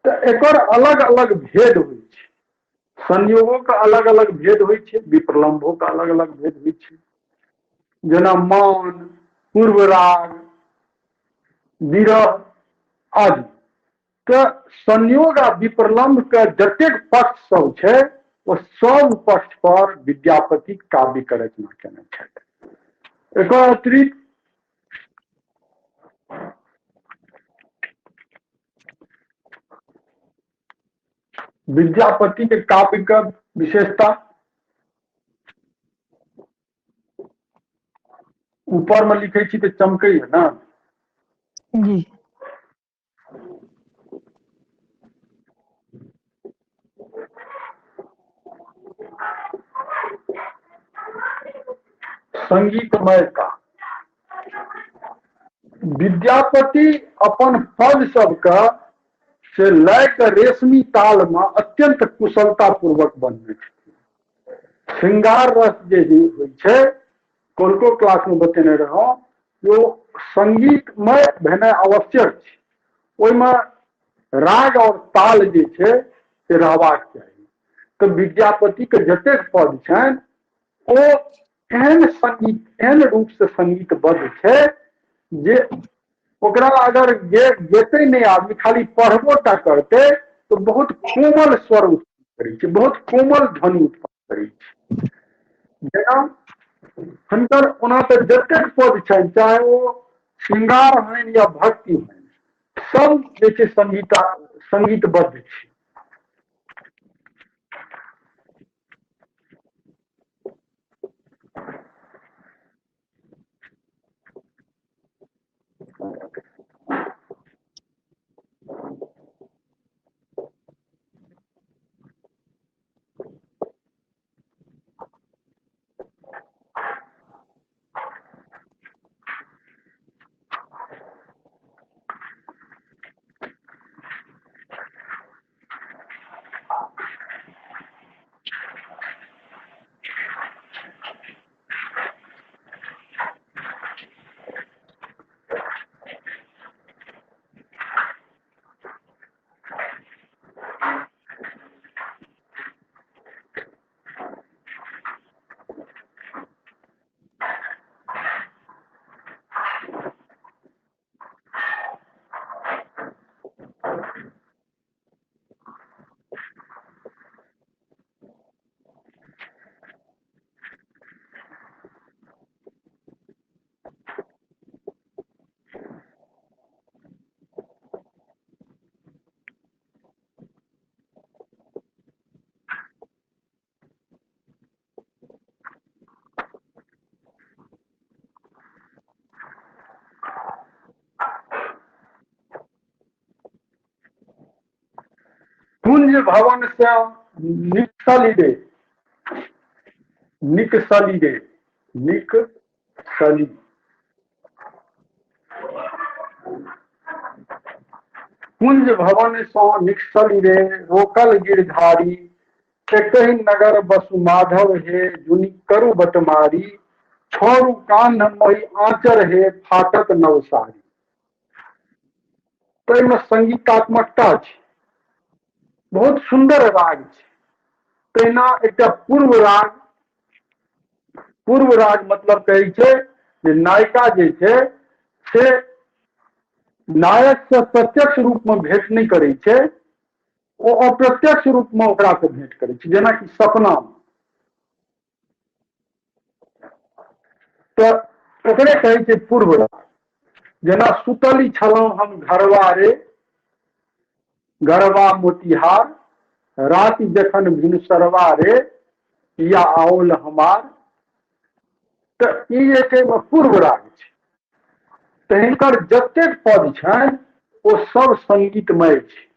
Speaker 1: तऽ एकर अलग अलग भेद होइ छै। संयोगो के अलग अलग भेद होइ छै, विप्रलंबो के अलग अलग भेद होइ छै। जेना मान, पूर्वराग, विरह आदि। तऽ संयोग आ विप्रलंब के जतेक पक्ष सब छै, ओ सब पक्ष पर विद्यापति काव्य के रचना केने छथि। एकर अतिरिक्त विद्यापति के काव्य के विशेषता ऊपर में लिखै छी तऽ चमकै है ना?
Speaker 4: जी।
Speaker 1: संगीतमयता। विद्यापति अपन पद सबके से लय के रेशमी ताल में अत्यंत कुशलता पूर्वक बनने छथिन। श्रृंगार रस जे होइ छै, कोलको क्लास में बतेने रहौं, ओ संगीतमय भेनाइ आवश्यक छै। ओहिमे राग और ताल जे छै से रहबाक चाही। तऽ विद्यापति के जतेक पद छनि, ओ एहन संगीत, एहन रूप से संगीतबद्ध छै जे ओकरा अगर गेतै नहि आदमी, खाली पढ़बो टा करतै तऽ बहुत कोमल स्वर उत्पन्न करै छै, बहुत कोमल ध्वनि उत्पन्न करै छै। जेना हुनकर ओना तऽ जतेक पद छनि, चाहे ओ श्रृंगार होइन या भक्ति होइन, सब जे छै संगीतबद्ध छै। कुंज भवन से निकसली रे, निकसली रे, निकसली। कुंज भवन सँ निकसली रे रोकल गिरधारी, एकहि नगर बसु माधव हे जुनि करू बटमारी, छोड़ू कान्ह मोहि आँचर हे फाटत नवसारी। ताहिमे संगीतात्मकता छै, बहुत सुन्दर राग छै। तहिना एकटा पूर्व राग, पूर्व राग मतलब कहै छै जे नायिका जे छै से नायक से प्रत्यक्ष रूप में भेंट नहि करै छै, ओ अप्रत्यक्ष रूप में ओकरा से भेंट करै छै, जेनाकि सपना मे। तऽ ओकरे कहै छै पूर्व राग। जेना सुतली छलहुँ हम घरवा रे, गरबा मोतिहार, राति जखन भिनसरवा रे, पिया आओल हमार। तऽ ई जे छै पूर्व राग छै। तऽ हिनकर जतेक पद छनि ओ सब संगीतमय छै।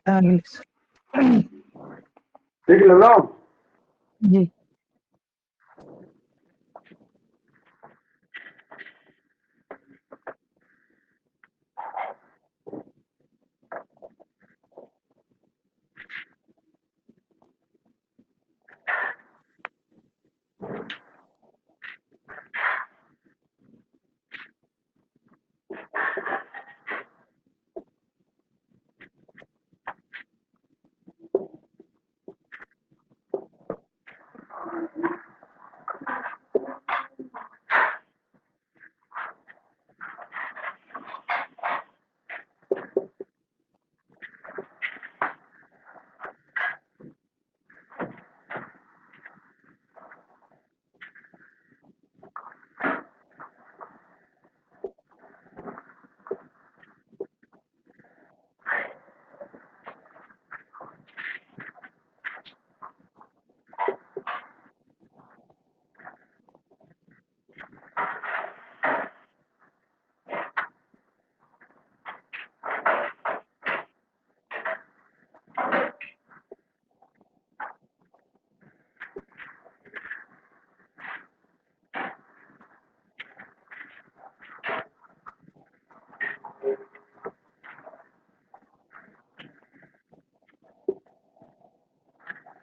Speaker 4: भए गेलै सर।
Speaker 1: लिख लेलहुँ?
Speaker 4: जी।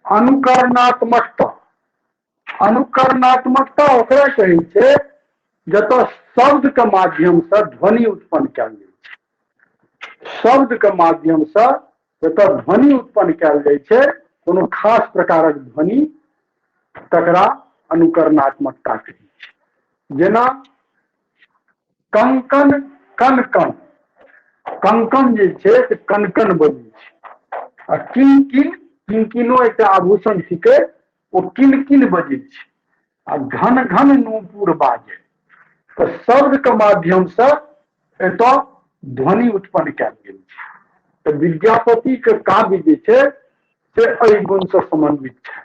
Speaker 1: अनुकरणात्मकता। अनुकरणात्मकता ओकरा कहै छै जतऽ शब्द के माध्यम से ध्वनि उत्पन्न कयल जाइ छै। शब्द के माध्यम से जतऽ ध्वनि उत्पन्न कयल जाइ छै, कोनो खास प्रकारक ध्वनि, तकरा अनुकरणात्मकता कहै छै। जेना कंकन कनकन, कंकन जे छै से कनकन बजै छै, आ किनकिन, किनकिनो एकटा आभूषण छिकै, ओ किनकिन बजै छै, आ घन घन नूपुर बाजै। तऽ शब्द के माध्यम से एतऽ ध्वनि उत्पन्न कयल गेल छै। तऽ विद्यापति के काव्य जे छै से एहि गुण से समन्वित छै।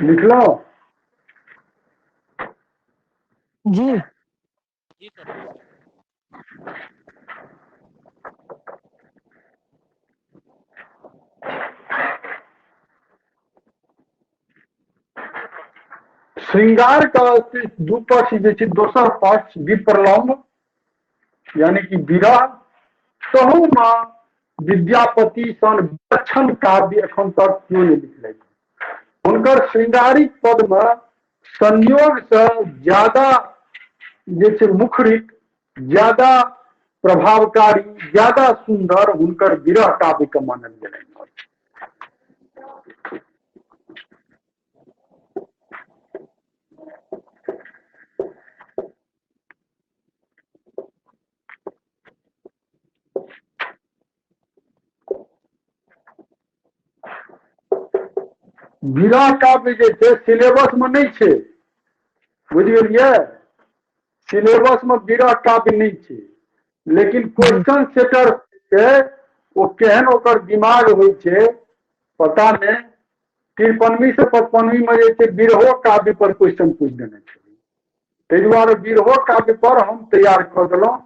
Speaker 1: लिखलहुँ?
Speaker 4: जी।
Speaker 3: जी सर।
Speaker 1: श्रृंगार का दू पक्ष जे छै, दोसर पक्ष विप्रलम्ब यानी कि विरह, तहू मे विद्यापति सन विलक्षण काव्य एखन तक केओ नहि लिखलथि। हुनकर श्रृंगारिक पद मे संयोग से ज्यादा जे छै मुखरित, ज्यादा प्रभावकारी, ज्यादा सुंदर हुनकर विरह काव्य के मानल गेलनि अछि। विरह काव्य जे छै सिलेबस मे नहि छै, बुझि गेलियै? सिलेबस मे विरह काव्य नहि छै, लेकिन क्वेश्चन सेटर छै ओ केहन ओकर दिमाग होइ छै पता नहि। 53वीं से 55वीं में जे छै विरहो काव्य पर क्वेश्चन पूछि देने छै, ताहि दुआरे विरहो काव्य पर हम तैयार कऽ देलहुँ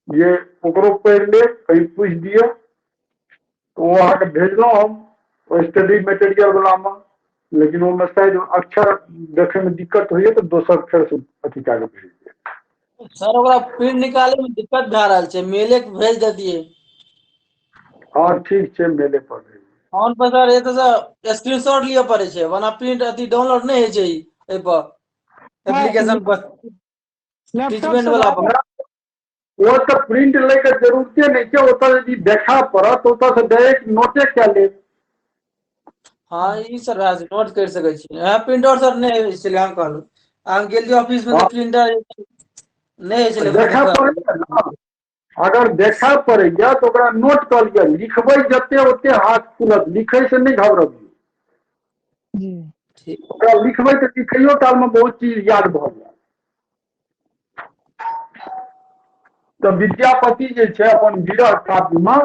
Speaker 1: जे ओकरो पढ़ि लेब, कहीं पूछि दिअ। ओ अहाँके भेजलहुँ हम स्टडी मटेरियल वाला मे, लेकिन ओहिमे शायद अक्षर देखै मे दिक्कत होइया तऽ दोसर फेर से अथी कए कऽ भेज देब।
Speaker 6: सर ओकरा प्रिंट निकाले में दिक्कत भए रहल छै, मेले के भेज देतियै।
Speaker 1: हँ ठीक छै, मेले पर भेज।
Speaker 6: फोन पर सर एतऽ से स्क्रीनशॉट लिअ पड़ै छै, वरना प्रिंट अथी डाउनलोड नहि होइ छै एहि पर एप्लीकेशन पर, टीचमेंट वाला पर।
Speaker 1: ओ तऽ प्रिंट लै के जरूरते नहि छै, ओतऽ यदि देखा पड़त ओतऽ से डायरेक्ट नोटे कए लेब।
Speaker 6: हाँ ई सर भए जेतै, नोट करि सकै छी। हँ प्रिंटर सर नहि होइ छलै, हम कहलहुँ हम गेलियै ऑफिस मे तऽ प्रिंटर नहि होइ छलै।
Speaker 1: देखा पड़ैया ने, अगर देखा पड़ैया तऽ ओकरा नोट कऽ लिअ, लिखबै जते ओते हाथ खुलत, लिखै से नहि घबरबियौ
Speaker 4: जी।
Speaker 1: ओकरा लिखबै तऽ लिखैयो काल मे बहुत चीज याद भऽ जायत। तऽ विद्यापति जे छै अपन विरह काव्य मे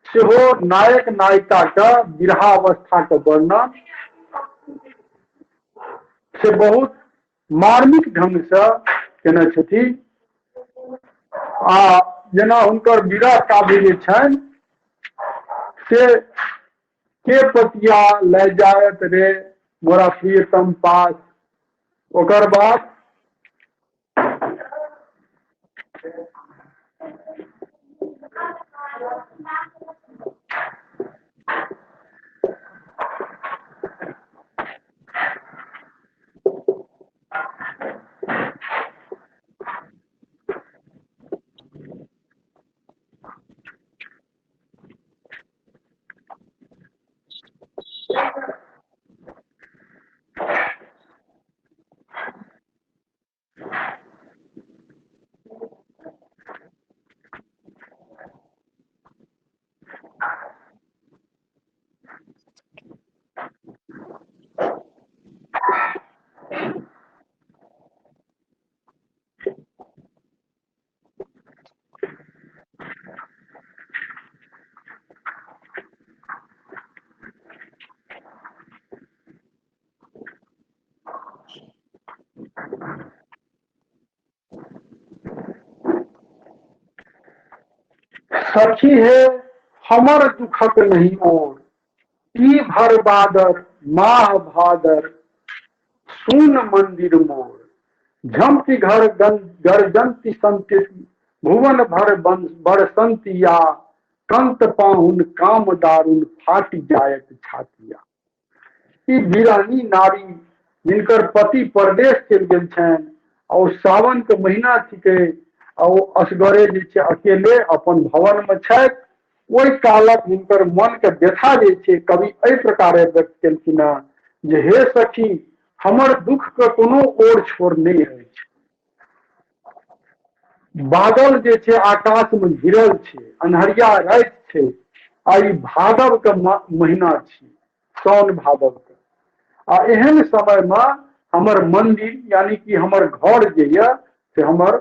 Speaker 1: सेहो नायक नायिका के विरहावस्था के वर्णन से बहुत मार्मिक ढंग से केने छथिन। आ जेना हुनकर विरह काव्य जे छनि से के पतिया लय जायत रे मोरा प्रियतम पास, ओकर बाद सखी हे हमर दुखक नहीं ओर, ई भर बादर माह भादर सुन मंदिर मोर, झमटी घर गरजंती संति भुवन भर बरसंतिया, कंत पाहुन काम दारुण फाटि जायत छातिया। ई विरहनी नारी जिनकर पति परदेश चलि गेल छनि आ ओ सावन के महीना छिकै आ ओ असगरे जे छै अकेले अपन भवन में छथि, ओहि कालक हुनकर मन के व्यथा जे छै कवि एहि प्रकारे व्यक्त केलखिन हँ जे हे सखी हमर दुख के कोनो ओर छोर नहि अछि। बादल जे छै आकाश में घिरल छै, अन्हरिया राति छै आ ई भादव के महीना छी, साउन भादव के, आ एहन समय में हमर मंदिर यानी कि हमर घर जे ये से हमर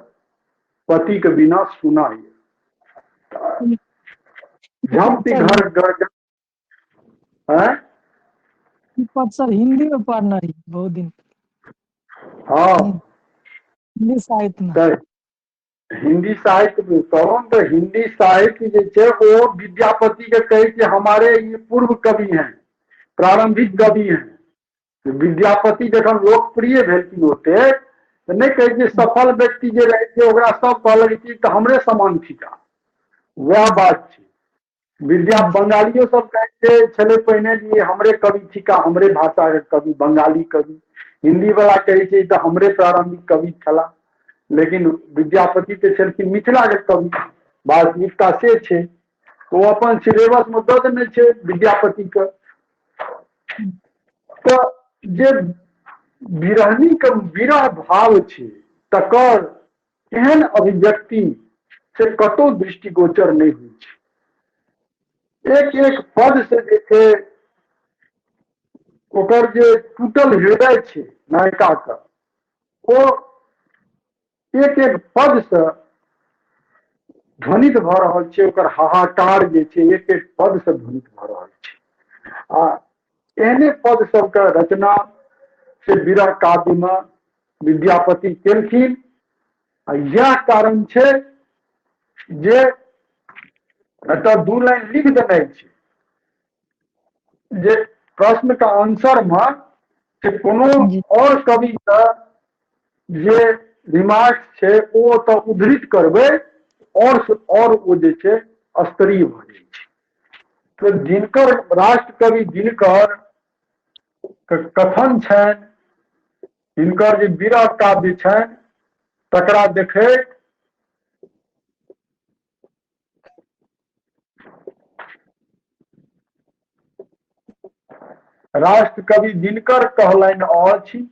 Speaker 1: पति के बिना सुना ये। झमटी घर गरजन हैं?
Speaker 4: पद सर हिंदी में पढ़ना रही बहुत दिन।
Speaker 1: हाँ।
Speaker 4: हिंदी साहित्य में।
Speaker 1: तऽ हिंदी साहित्य में कहूँ तो हिंदी साहित्य जे छै वो विद्यापति के कहे कि हमारे ये पूर्व कवि हैं, प्रारंभिक कवि हैं। विद्यापति जखन लोकप्रिय भेलखिन ओते तऽ नहि कहै छै सफल व्यक्ति जे रहै छै ओकरा सब कहलक कि तऽ हमरे समान थिका, वएह बात छै। विद्या बंगालियो सब कहै छै छलै पहिने जे हमरे कवि थिका, हमरे भाषा के कवि, बंगाली कवि। हिंदी वाला कहै छै तऽ हमरे प्रारंभिक कवि छला, लेकिन विद्यापति तऽ छलखिन मिथिला के कवि, वास्तविकता से छै। ओ अपन सिलेबस में दऽ देने छै विद्यापति के। तऽ जे विरहनी के विरह भाव छै तकर एहन अभिव्यक्ति से कतौ दृष्टिगोचर नहि होइ छै। एक एक पद से जे छै ओकर जे टूटल हृदय छै नायिका के, ओ एक एक पद से ध्वनित भऽ रहल छै, ओकर हाहाकार जे छै एक एक पद से ध्वनित भऽ रहल छै। आ एहने पद सबके रचना से विरह काव्य में विद्यापति केलखिन। आ इएह कारण छै जे एतऽ दू लाइन लिख देने छै जे प्रश्न के आंसर में से कोनो और कवि के जे रिमार्क छै ओ ओतऽ उद्धृत करबै और ओ जे छै स्तरीय भऽ जाइ छै। तऽ जिनकर राष्ट्रकवि जिनकर कथन छनि, हिनकर जे विरह काव्य छनि तकरा देखैत राष्ट्रकवि दिनकर कहलनि अछि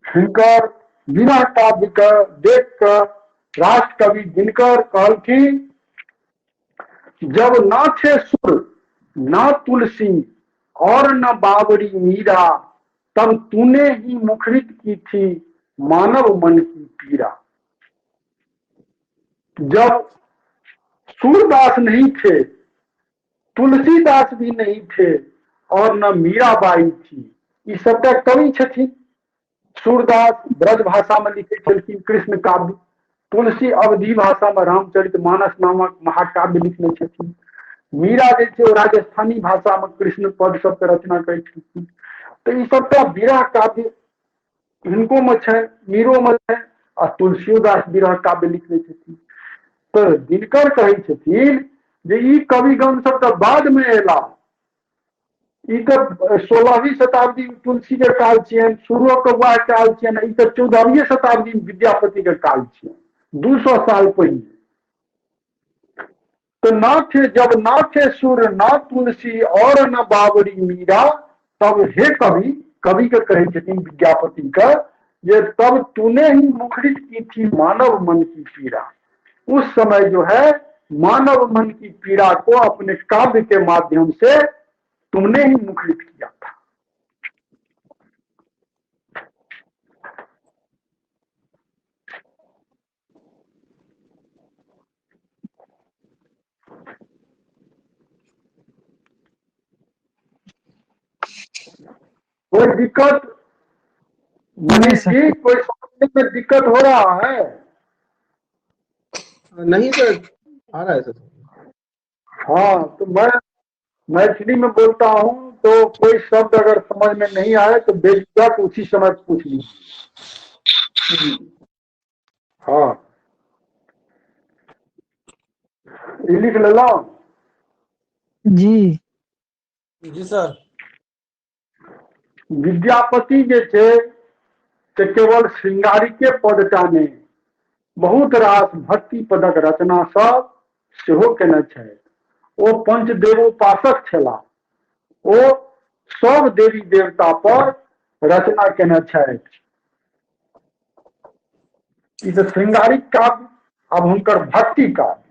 Speaker 1: हिनकर विरह काव्य के देख के राष्ट्रकवि दिनकर कहलखिन, जब ना थे सुर ना तुलसी और न बावरी मीरा, तब तूने ही मुखरित की थी मानव मन की पीड़ा। जब सूरदास नहीं थे, तुलसीदास भी नहीं थे और न मीराबाई थी, ई सबटा कवि छथिन। सूरदास ब्रज भाषा में लिखे छलखिन कृष्ण काव्य, तुलसी अवधि भाषा में रामचरित मानस नामक महाकाव्य लिखने छथिन, मीरा जे छै ओ राजस्थानी भाषा में कृष्ण पद सबके रचना करै छलखिन। तऽ ई सबटा विरह काव्य हिनको में छनि, मीरो में छनि आ तुलसियोदास विरह काव्य लिखने छथिन। तऽ दिनकर कहै छथिन जे ई कविगण सब तऽ बाद में एला, ई तऽ 16वीं शताब्दी तुलसी के काल छियनि, सूरो के वएह काल छियनि, ई तऽ 14वीं शताब्दी विद्यापति के काल छियनि, 200 साल पहिने। तो ना थे, जब ना थे सुर ना तुलसी और न बावरी मीरा, तब हे कवि, कवि के कहै छथिन विद्यापति के, जे तब तूने ही मुखरित की थी मानव मन की पीड़ा। उस समय जो है मानव मन की पीड़ा को अपने काव्य के माध्यम से तुमने ही मुखरित किया था। कोई दिक्कत मनीष जी, कोई समझने में दिक्कत हो रहा है?
Speaker 5: नहीं सर, आ रहा है सर।
Speaker 1: हाँ, तो मैं मैथिली में बोलता हूँ तो कोई शब्द अगर समझ में नहीं आए तो बेझिझक उसी समय पूछ लीजिए। हाँ, ई लिख लेलहुँ?
Speaker 4: जी।
Speaker 6: जी सर।
Speaker 1: विद्यापति जे छै से केवल श्रृंगारिके पदटा नहि, बहुत रास भक्ति पदक रचना सब सेहो केने छथि। ओ पंचदेवोपासक छलाह। ओ सब देवी देवता पर रचना केने छथि। ई तऽ श्रृंगारिक काव्य, आब हुनकर भक्ति काव्य।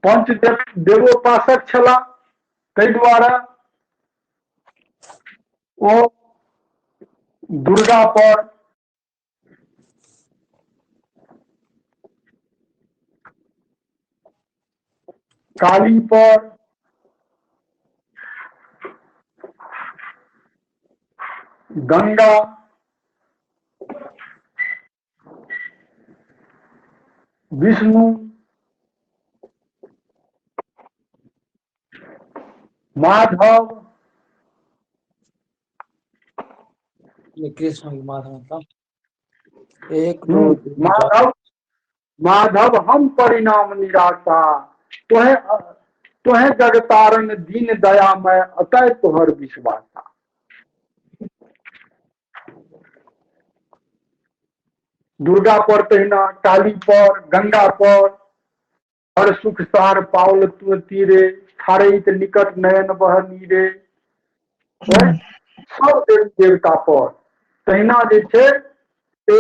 Speaker 1: पंचदेव देवोपासक छलाह, ताहि दुआरे ओ दुर्गा पर काली पर गंगा विष्णु माधव
Speaker 6: ये कृष्ण की माधव मतलब एक दो तीन चार।
Speaker 1: माधव माधव हम परिणाम निराशा तोहे तोहे जगतारण दीन दया मैं अतः तोहर विश्वासा। दुर्गा पर तहिना, काली पर, गंगा पर, हर सुख सार पावल तु तीरे, थारैत निकट नयन बह नीरे, सब देवी देवता पर तहिना जे छै से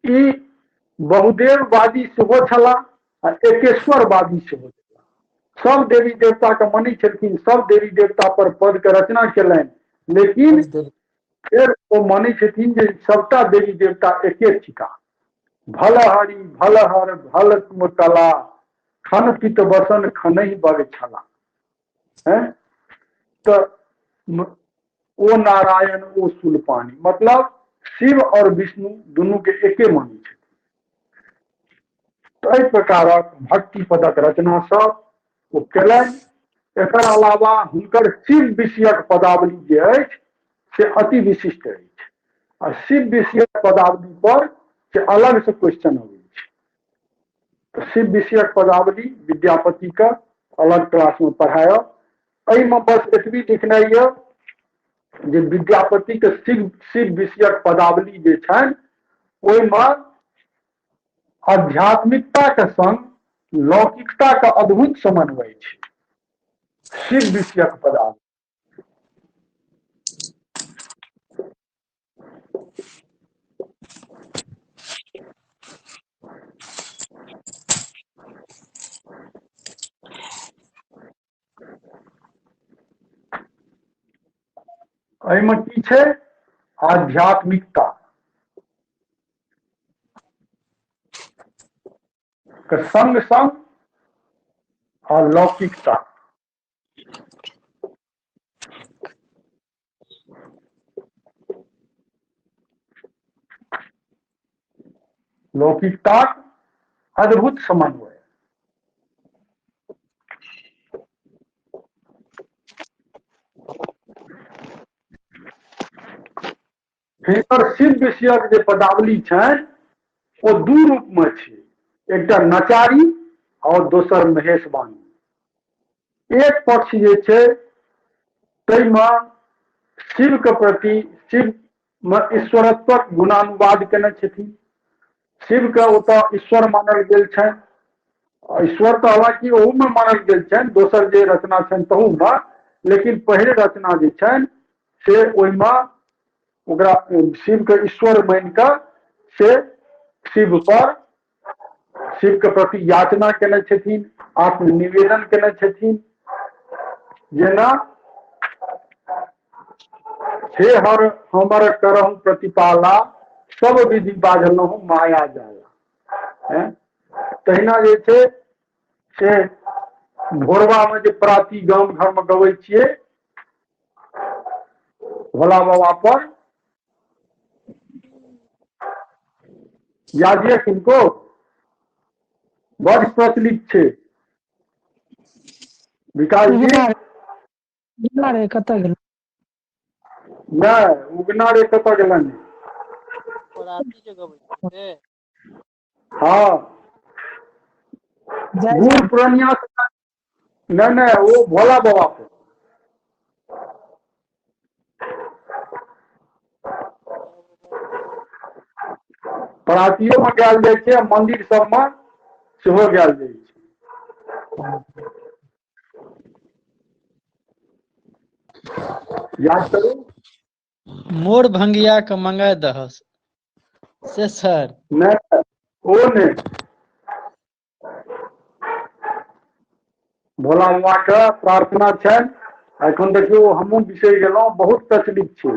Speaker 1: ई बहुदेववादी सेहो छलाह आ एकेश्वरवादी सेहो छलाह। सब देवी देवता के मानै छलखिन, सब देवी देवता पर पद के रचना केलनि, लेकिन फेर ओ मानै छथिन जे सबटा देवी देवता एके थिका। भल हरि भल हर भल तुम कला, खन पित बसन खनहि बग छला। हैं तऽ ओ नारायण ओ शूलपाणि, मतलब शिव और विष्णु दुनू के एके मानै छथिन। तऽ एहि प्रकारक भक्ति पदक रचना सब ओ केलनि। एकर अलावा हुनकर शिव विषयक पदावली जे अछि से अति विशिष्ट अछि आ शिव विषयक पदावली पर से अलग से क्वेश्चन अबै छै। तऽ शिव विषयक पदावली विद्यापति के अलग क्लास में पढ़ायब। एहिमे बस एतबी लिखनाइ यऽ जे विद्यापति के शिव शिव विषयक पदावली जे छनि ओहिमे आध्यात्मिकता के संग लौकिकता के अद्भुत समन्वय छै शिव विषयक पदावली। एहिमे की छै? आध्यात्मिकता के संग संग आ लौकिकता। लौकिकताक अद्भुत समन्वय। हिनकर शिव विषयक जे पदावली छनि ओ दू रूप में छै, एकटा नचारी और दोसर महेशवाणी। एक पक्ष जे छै ताहिमे शिव के प्रति शिव में ईश्वरत्वक गुणानुवाद केने छथिन, शिव के ओतऽ ईश्वर मानल गेल छनि। ईश्वर तऽ हालांकि ओहूमे मानल गेल छनि, दोसर जे रचना छनि तहूमे, लेकिन पहिल रचना जे छनि से ओहिमे ओकरा शिव के ईश्वर मानि कऽ से शिव पर शिव के प्रति याचना केने छथिन, आत्मनिवेदन केने छथिन। जेना हे हर हमर करहु प्रतिपाला, सब विधि बाझलहुँ माया जाला। हैं तहिना जे छै से भोरबामे जे प्राती गाम घरमे गबै छियै भोला बाबा पर, याद यऽ किनको? बड प्रचलित छै। विकास जी
Speaker 4: उगना उगना रे कतऽ गेल?
Speaker 1: नहि, उगना रे कतऽ गेलनि?
Speaker 3: पराती जे गबै छै से?
Speaker 1: हँ,
Speaker 4: जय
Speaker 1: बूढ़ पुरनिया नहि नहि, ओ भोला बाबा पर। परातियो मे गायल जाइ छै आ मंदिर सबमे सेहो गायल जाइ छै। याद करू।
Speaker 2: मोर भंगिया के मंगाय दहस से सर।
Speaker 1: नहि, ओ नहि, भोला बाबा के प्रार्थना छनि। एखन देखियौ हमहूँ बिसरि गेलहुँ, बहुत प्रचलित छै।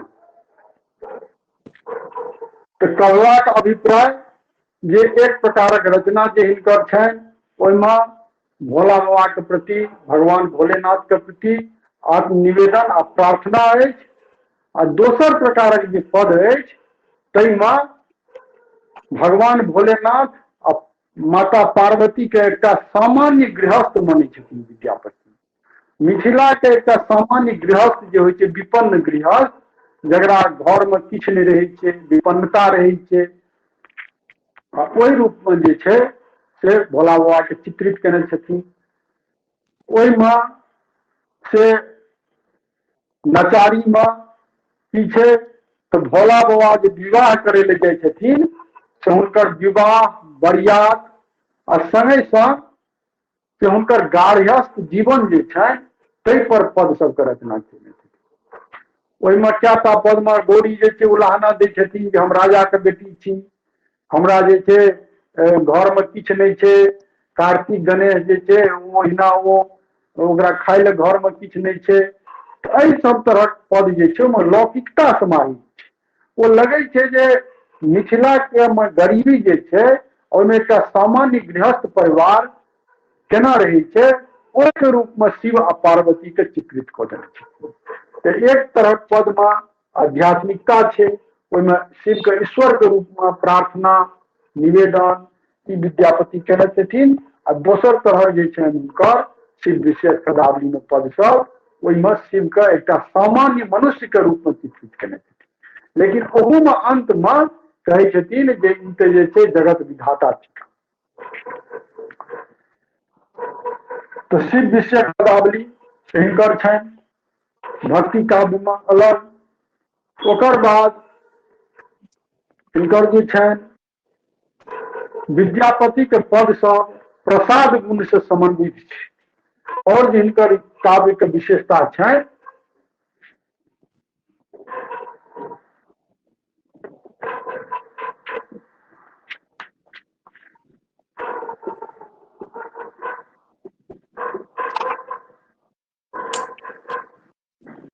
Speaker 1: तऽ कहलाक अभिप्राय जे एक प्रकारक रचना जे हिनकर छनि ओहिमे भोला बाबा के प्रति, भगवान भोलेनाथ के प्रति आत्मनिवेदन आ प्रार्थना अछि। आ दोसर प्रकारक जे पद अछि ताहिमे भगवान भोलेनाथ आ माता पार्वती के एकटा सामान्य गृहस्थ मानै छथिन विद्यापति। मिथिला के एकटा सामान्य गृहस्थ जे होइ छै, विपन्न गृहस्थ, जकरा घर मे किछु नहि रहै छै, विपन्नता रहै छै, आ ओहि रूप मे जे छै से भोला बाबा के चित्रित केने छथिन। ओहिमे से नचारी मे की छै तऽ भोला बाबा जे विवाह करै लए जाइ छथिन से हुनकर विवाह, बरियात आ संगे संग से हुनकर गार्हस्थ जीवन जे छनि ताहि पर पद सबके रचना केने छथिन। ओहिमे कएटा पदमे गौरी जे छै उलाहना दै छथिन जे हम राजाके बेटी छी, हमरा जे छै घरमे किछु नहि छै, कार्तिक गणेश जे छै ओ ओहिना ओ ओकरा खाय लए घरमे किछु नहि छै। तऽ एहि सब तरहक पद जे छै ओहिमे लौकिकता समाहित छै। ओ लगै छै जे मिथिलाके मे गरीबी जे छै ओहिमे एकटा सामान्य गृहस्थ परिवार केना रहै छै ओहिके रूपमे शिव आ पार्वतीके चित्रित कऽ देने छथिन। तऽ एक तरहक पदमे आध्यात्मिकता छै, ओहिमे शिवके ईश्वरके रूपमे प्रार्थना निवेदन ई विद्यापति केने छथिन। आ दोसर तरहक जे छनि हुनकर शिव विशेष पदावलीमे पद सब, ओहिमे शिवके एकटा सामान्य मनुष्यके रूपमे चित्रित केने छथिन। लेकिन ओहूमे अन्तमे कहै छथिन जे ई तऽ जे छै जगत विधाता थिका। तऽ शिव विषयक पदावली हिनकर छनि भक्ति काव्यमे अलग। ओकर बाद हिनकर जे छनि विद्यापति के पद सब प्रसाद गुण से संबंधित छै। और जे हिनकर काव्य के विशेषता छनि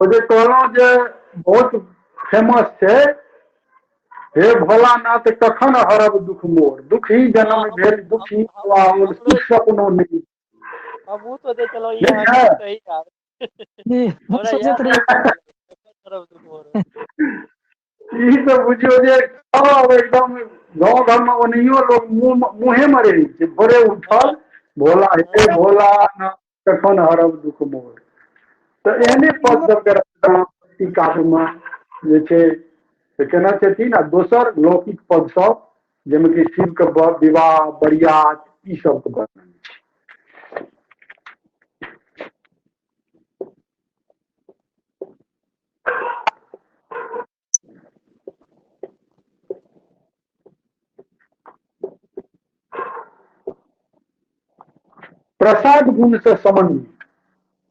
Speaker 1: ओ जे कहलहुँ जे बहुत फेमस छै, हे भोलानाथ कखन हरब दुख मोर, दुख ही जन्म भेल दुख ही पाओल, सुख सपनो नहि।
Speaker 3: हमहूँ सोचै छलहुँ ई अहाँके सही आब।
Speaker 4: जी, हम
Speaker 3: हमरा
Speaker 4: सोचैत
Speaker 3: इएह
Speaker 4: रही।
Speaker 3: कखन हरब दुख मोर।
Speaker 1: ई तऽ बुझियौ जे सब एकदम गाँव घरमे ओनाहियो लोक मुँह मुँहेमे रहै छै, भोरे उठल भोला हे भोला नाथ कखन हरब दुख मोर। तऽ एहने पद सबके रचना भक्ति काव्यमे जे छै से केने छथिन। आ दोसर लौकिक पद सब जाहिमे कि शिवके विवाह, बरियात, ई सबके वर्णन छै। प्रसाद गुण से समन्वित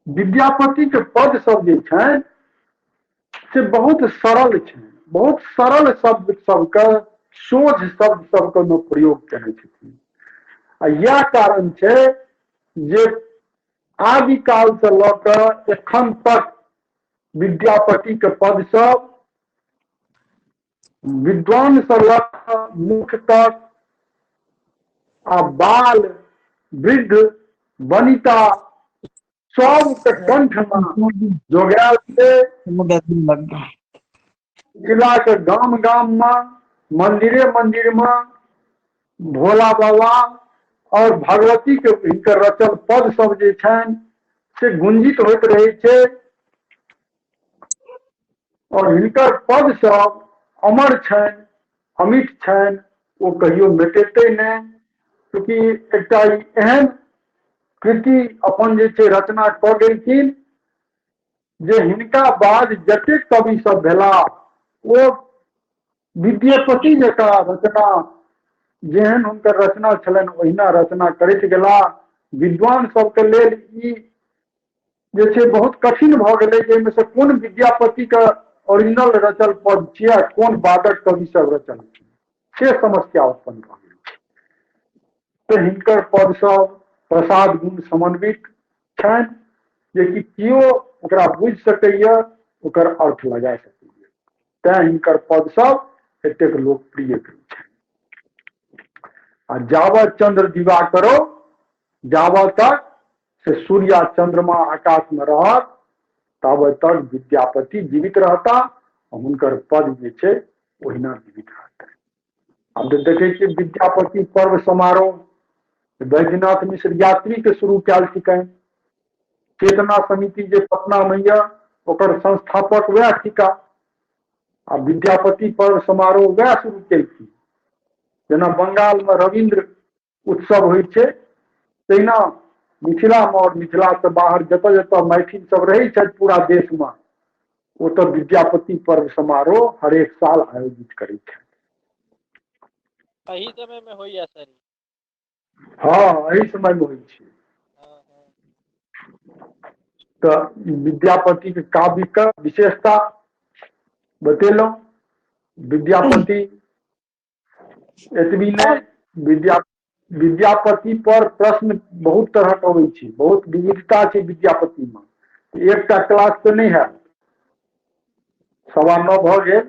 Speaker 1: विद्यापति के पद सब जे छनि से बहुत सरल छनि, बहुत सरल शब्द सबके, सोझ शब्द सबके ओहिमे प्रयोग केने छथिन। आ इएह कारण छै जे आदिकाल से लऽ कऽ एखन तक विद्यापति के पद सब विद्वान से लऽ कऽ मुख तक आ बाल वृद्ध वनिता सबके कंठ में जोगायल छै। मिथिला के गाम गाम में, मंदिरे मंदिर में भोला बाबा और भगवती के हिनकर रचल पद सब जे छनि से गुंजित होइत रहै छै। और हिनकर पद सब अमर छनि, अमिट छनि, ओ कहियो मेटेतै नहि। चूँकि एकटा ई एहन कृति अपन जे छै रचना कऽ गेलखिन जे हिनका बाद जतेक कवि सब भेला ओ विद्यापति जकाँ रचना, जेहन हुनकर रचना छलनि ओहिना रचना करैत गेला। विद्वान सबके लेल ई जे छै बहुत कठिन भऽ गेलै जे एहिमे से कोन विद्यापतिके ओरिजिनल रचल पद छियै आ कोन बादक कवि सब रचल छै, से समस्या उत्पन्न भऽ गेल। तऽ हिनकर पद सब प्रसाद गुण समन्वित छनि जेकि केओ ओकरा बुझि सकैए, ओकर अर्थ लगा सकैए, तैं हिनकर पद सब एतेक लोकप्रिय भेल छनि। आ जावत चंद्र दिवाकरो, जावत तक से सूर्य आ चंद्रमा आकाश में रहत ताबत तक विद्यापति जीवित रहता आ हुनकर पद जे छै ओहिना जीवित रहतै। आब तऽ देखै छियै विद्यापति पर्व समारोह वैद्यनाथ मिश्र यात्री के शुरू कयल छिकनि। चेतना समिति जे पटना में यऽ ओकर संस्थापक वएह थिका आ विद्यापति पर्व समारोह वएह शुरू केलखिन। जेना बंगाल में रविन्द्र उत्सव होइ छै तहिना मिथिला में और मिथिला से बाहर जतऽ जतऽ मैथिल सब रहै छथि पूरा देश में ओतऽ विद्यापति पर्व समारोह हरेक साल आयोजित करै छथि।
Speaker 3: एहि समय में होइया सर?
Speaker 1: हँ, एहि समय में होइ छै। तऽ विद्यापति के काव्य के विशेषता बतेलहुँ। विद्यापति एतबी नहि, विद्यापति पर प्रश्न बहुत तरहक अबै छै, बहुत विविधता छै विद्यापति में। एकटा क्लास तऽ नहि हैत, 9:15 भऽ गेल,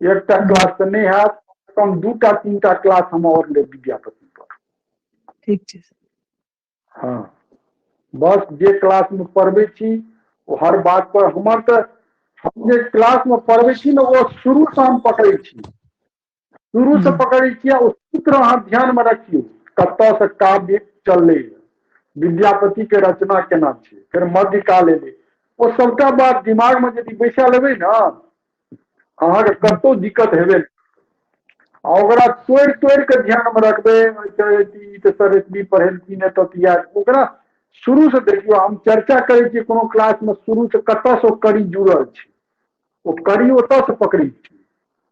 Speaker 1: एकटा क्लास तऽ नहि हैत, कम 2टा 3टा क्लास हम और लेब विद्यापति पर।
Speaker 4: ठीक छै।
Speaker 1: हँ, बस जे क्लास में पढ़बै छी ओ हर बात पर हमर तऽ हम जे क्लास में पढ़बै छी ने ओ शुरू से हम पकड़ै छी, शुरू से पकड़ै छी आ ओ सूत्र अहाँ ध्यान में रखियौ कतऽ से काव्य चललै, विद्यापति के रचना केना छै, फेर मध्यकाल एलै, ओ सबटा बात दिमाग में यदि बैसा लेबै ने अहाँके कतौ दिक्कत हेबे नहि। आ ओकरा तोड़ि तोड़ि के ध्यान में रखबै, ई तऽ सर एतबी पढ़ेलखिन एतऽ तऽ ओकरा शुरू से देखियौ। हम चर्चा करै छियै कोनो क्लास में शुरू से कतऽ से ओ कड़ी जुड़ल छै, ओ कड़ी ओतऽ से पकड़ै छै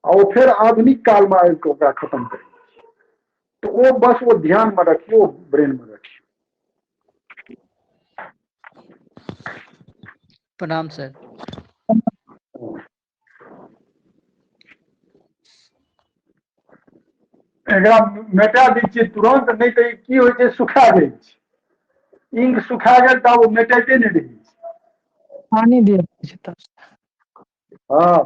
Speaker 1: आ ओ फेर आधुनिक काल में आबि कऽ ओकरा खत्म करै छै। तऽ ओ बस ओ ध्यान में रखियौ, ब्रेन में रखियौ।
Speaker 2: प्रणाम सर।
Speaker 1: एकरा मेटा दै छियै तुरन्त, नहि तऽ की होइ छै सुखा जाइ छै, इंक सुखा गेल तऽ ओ मेटाइते नहि रहै छै,
Speaker 4: पानी दिअ पड़ै छै तब।
Speaker 1: हँ,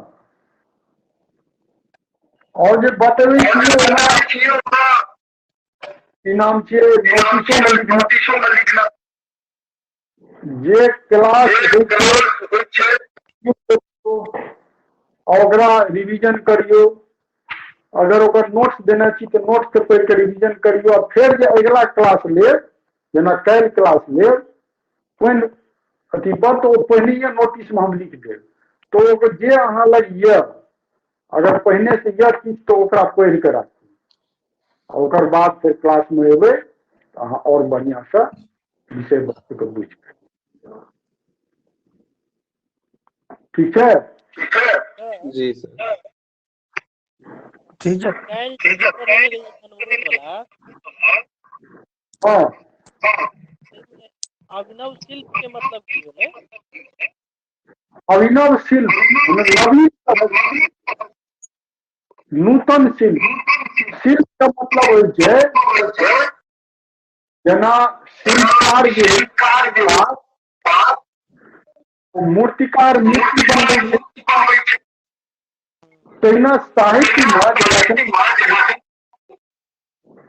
Speaker 1: और जे बतबै छियै की नाम छियै नोटिसो में लिखना, जे क्लास होइ छै ओकरा रिवीजन करियौ, अगर ओकर नोट्स देने छी तऽ नोट्स के पढ़ि के रिवीजन करियौ आ फेर जे अगिला क्लास लेब, जेना काल्हि क्लास लेब कोन अथी पर, तऽ ओ पहिनहिए नोटिसमे हम लिख देब, तऽ ओकर जे अहाँ लग यऽ अगर पहिने से यऽ किछु तऽ ओकरा पढ़ि कऽ राखू आ ओकर बाद फेर क्लासमे एबै तऽ अहाँ आओर बढ़िआँसँ विषय वस्तुके बुझि पेबै। ठीक छै?
Speaker 6: जी सर।
Speaker 4: ठीक छै।
Speaker 1: हँ,
Speaker 3: अभिनव शिल्प के मतलब की भेलै?
Speaker 1: अभिनव शिल्प नवीन नूतन शिल्प, शिल्प के मतलब होइ छै जेना शिल्पकार जे मूर्तिकार मूर्ति बनबै छै तहिना साहित्य में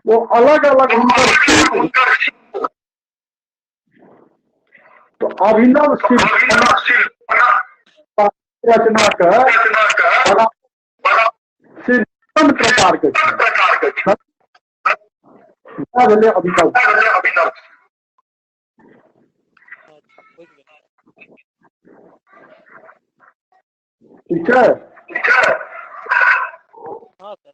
Speaker 1: वो अलग अलग हुनकर शिल्प। तो अभिनव शिल्प रचना के नूतन प्रकार के छै, भेलै अभिनव। ठीक छै?
Speaker 3: हाँ सर।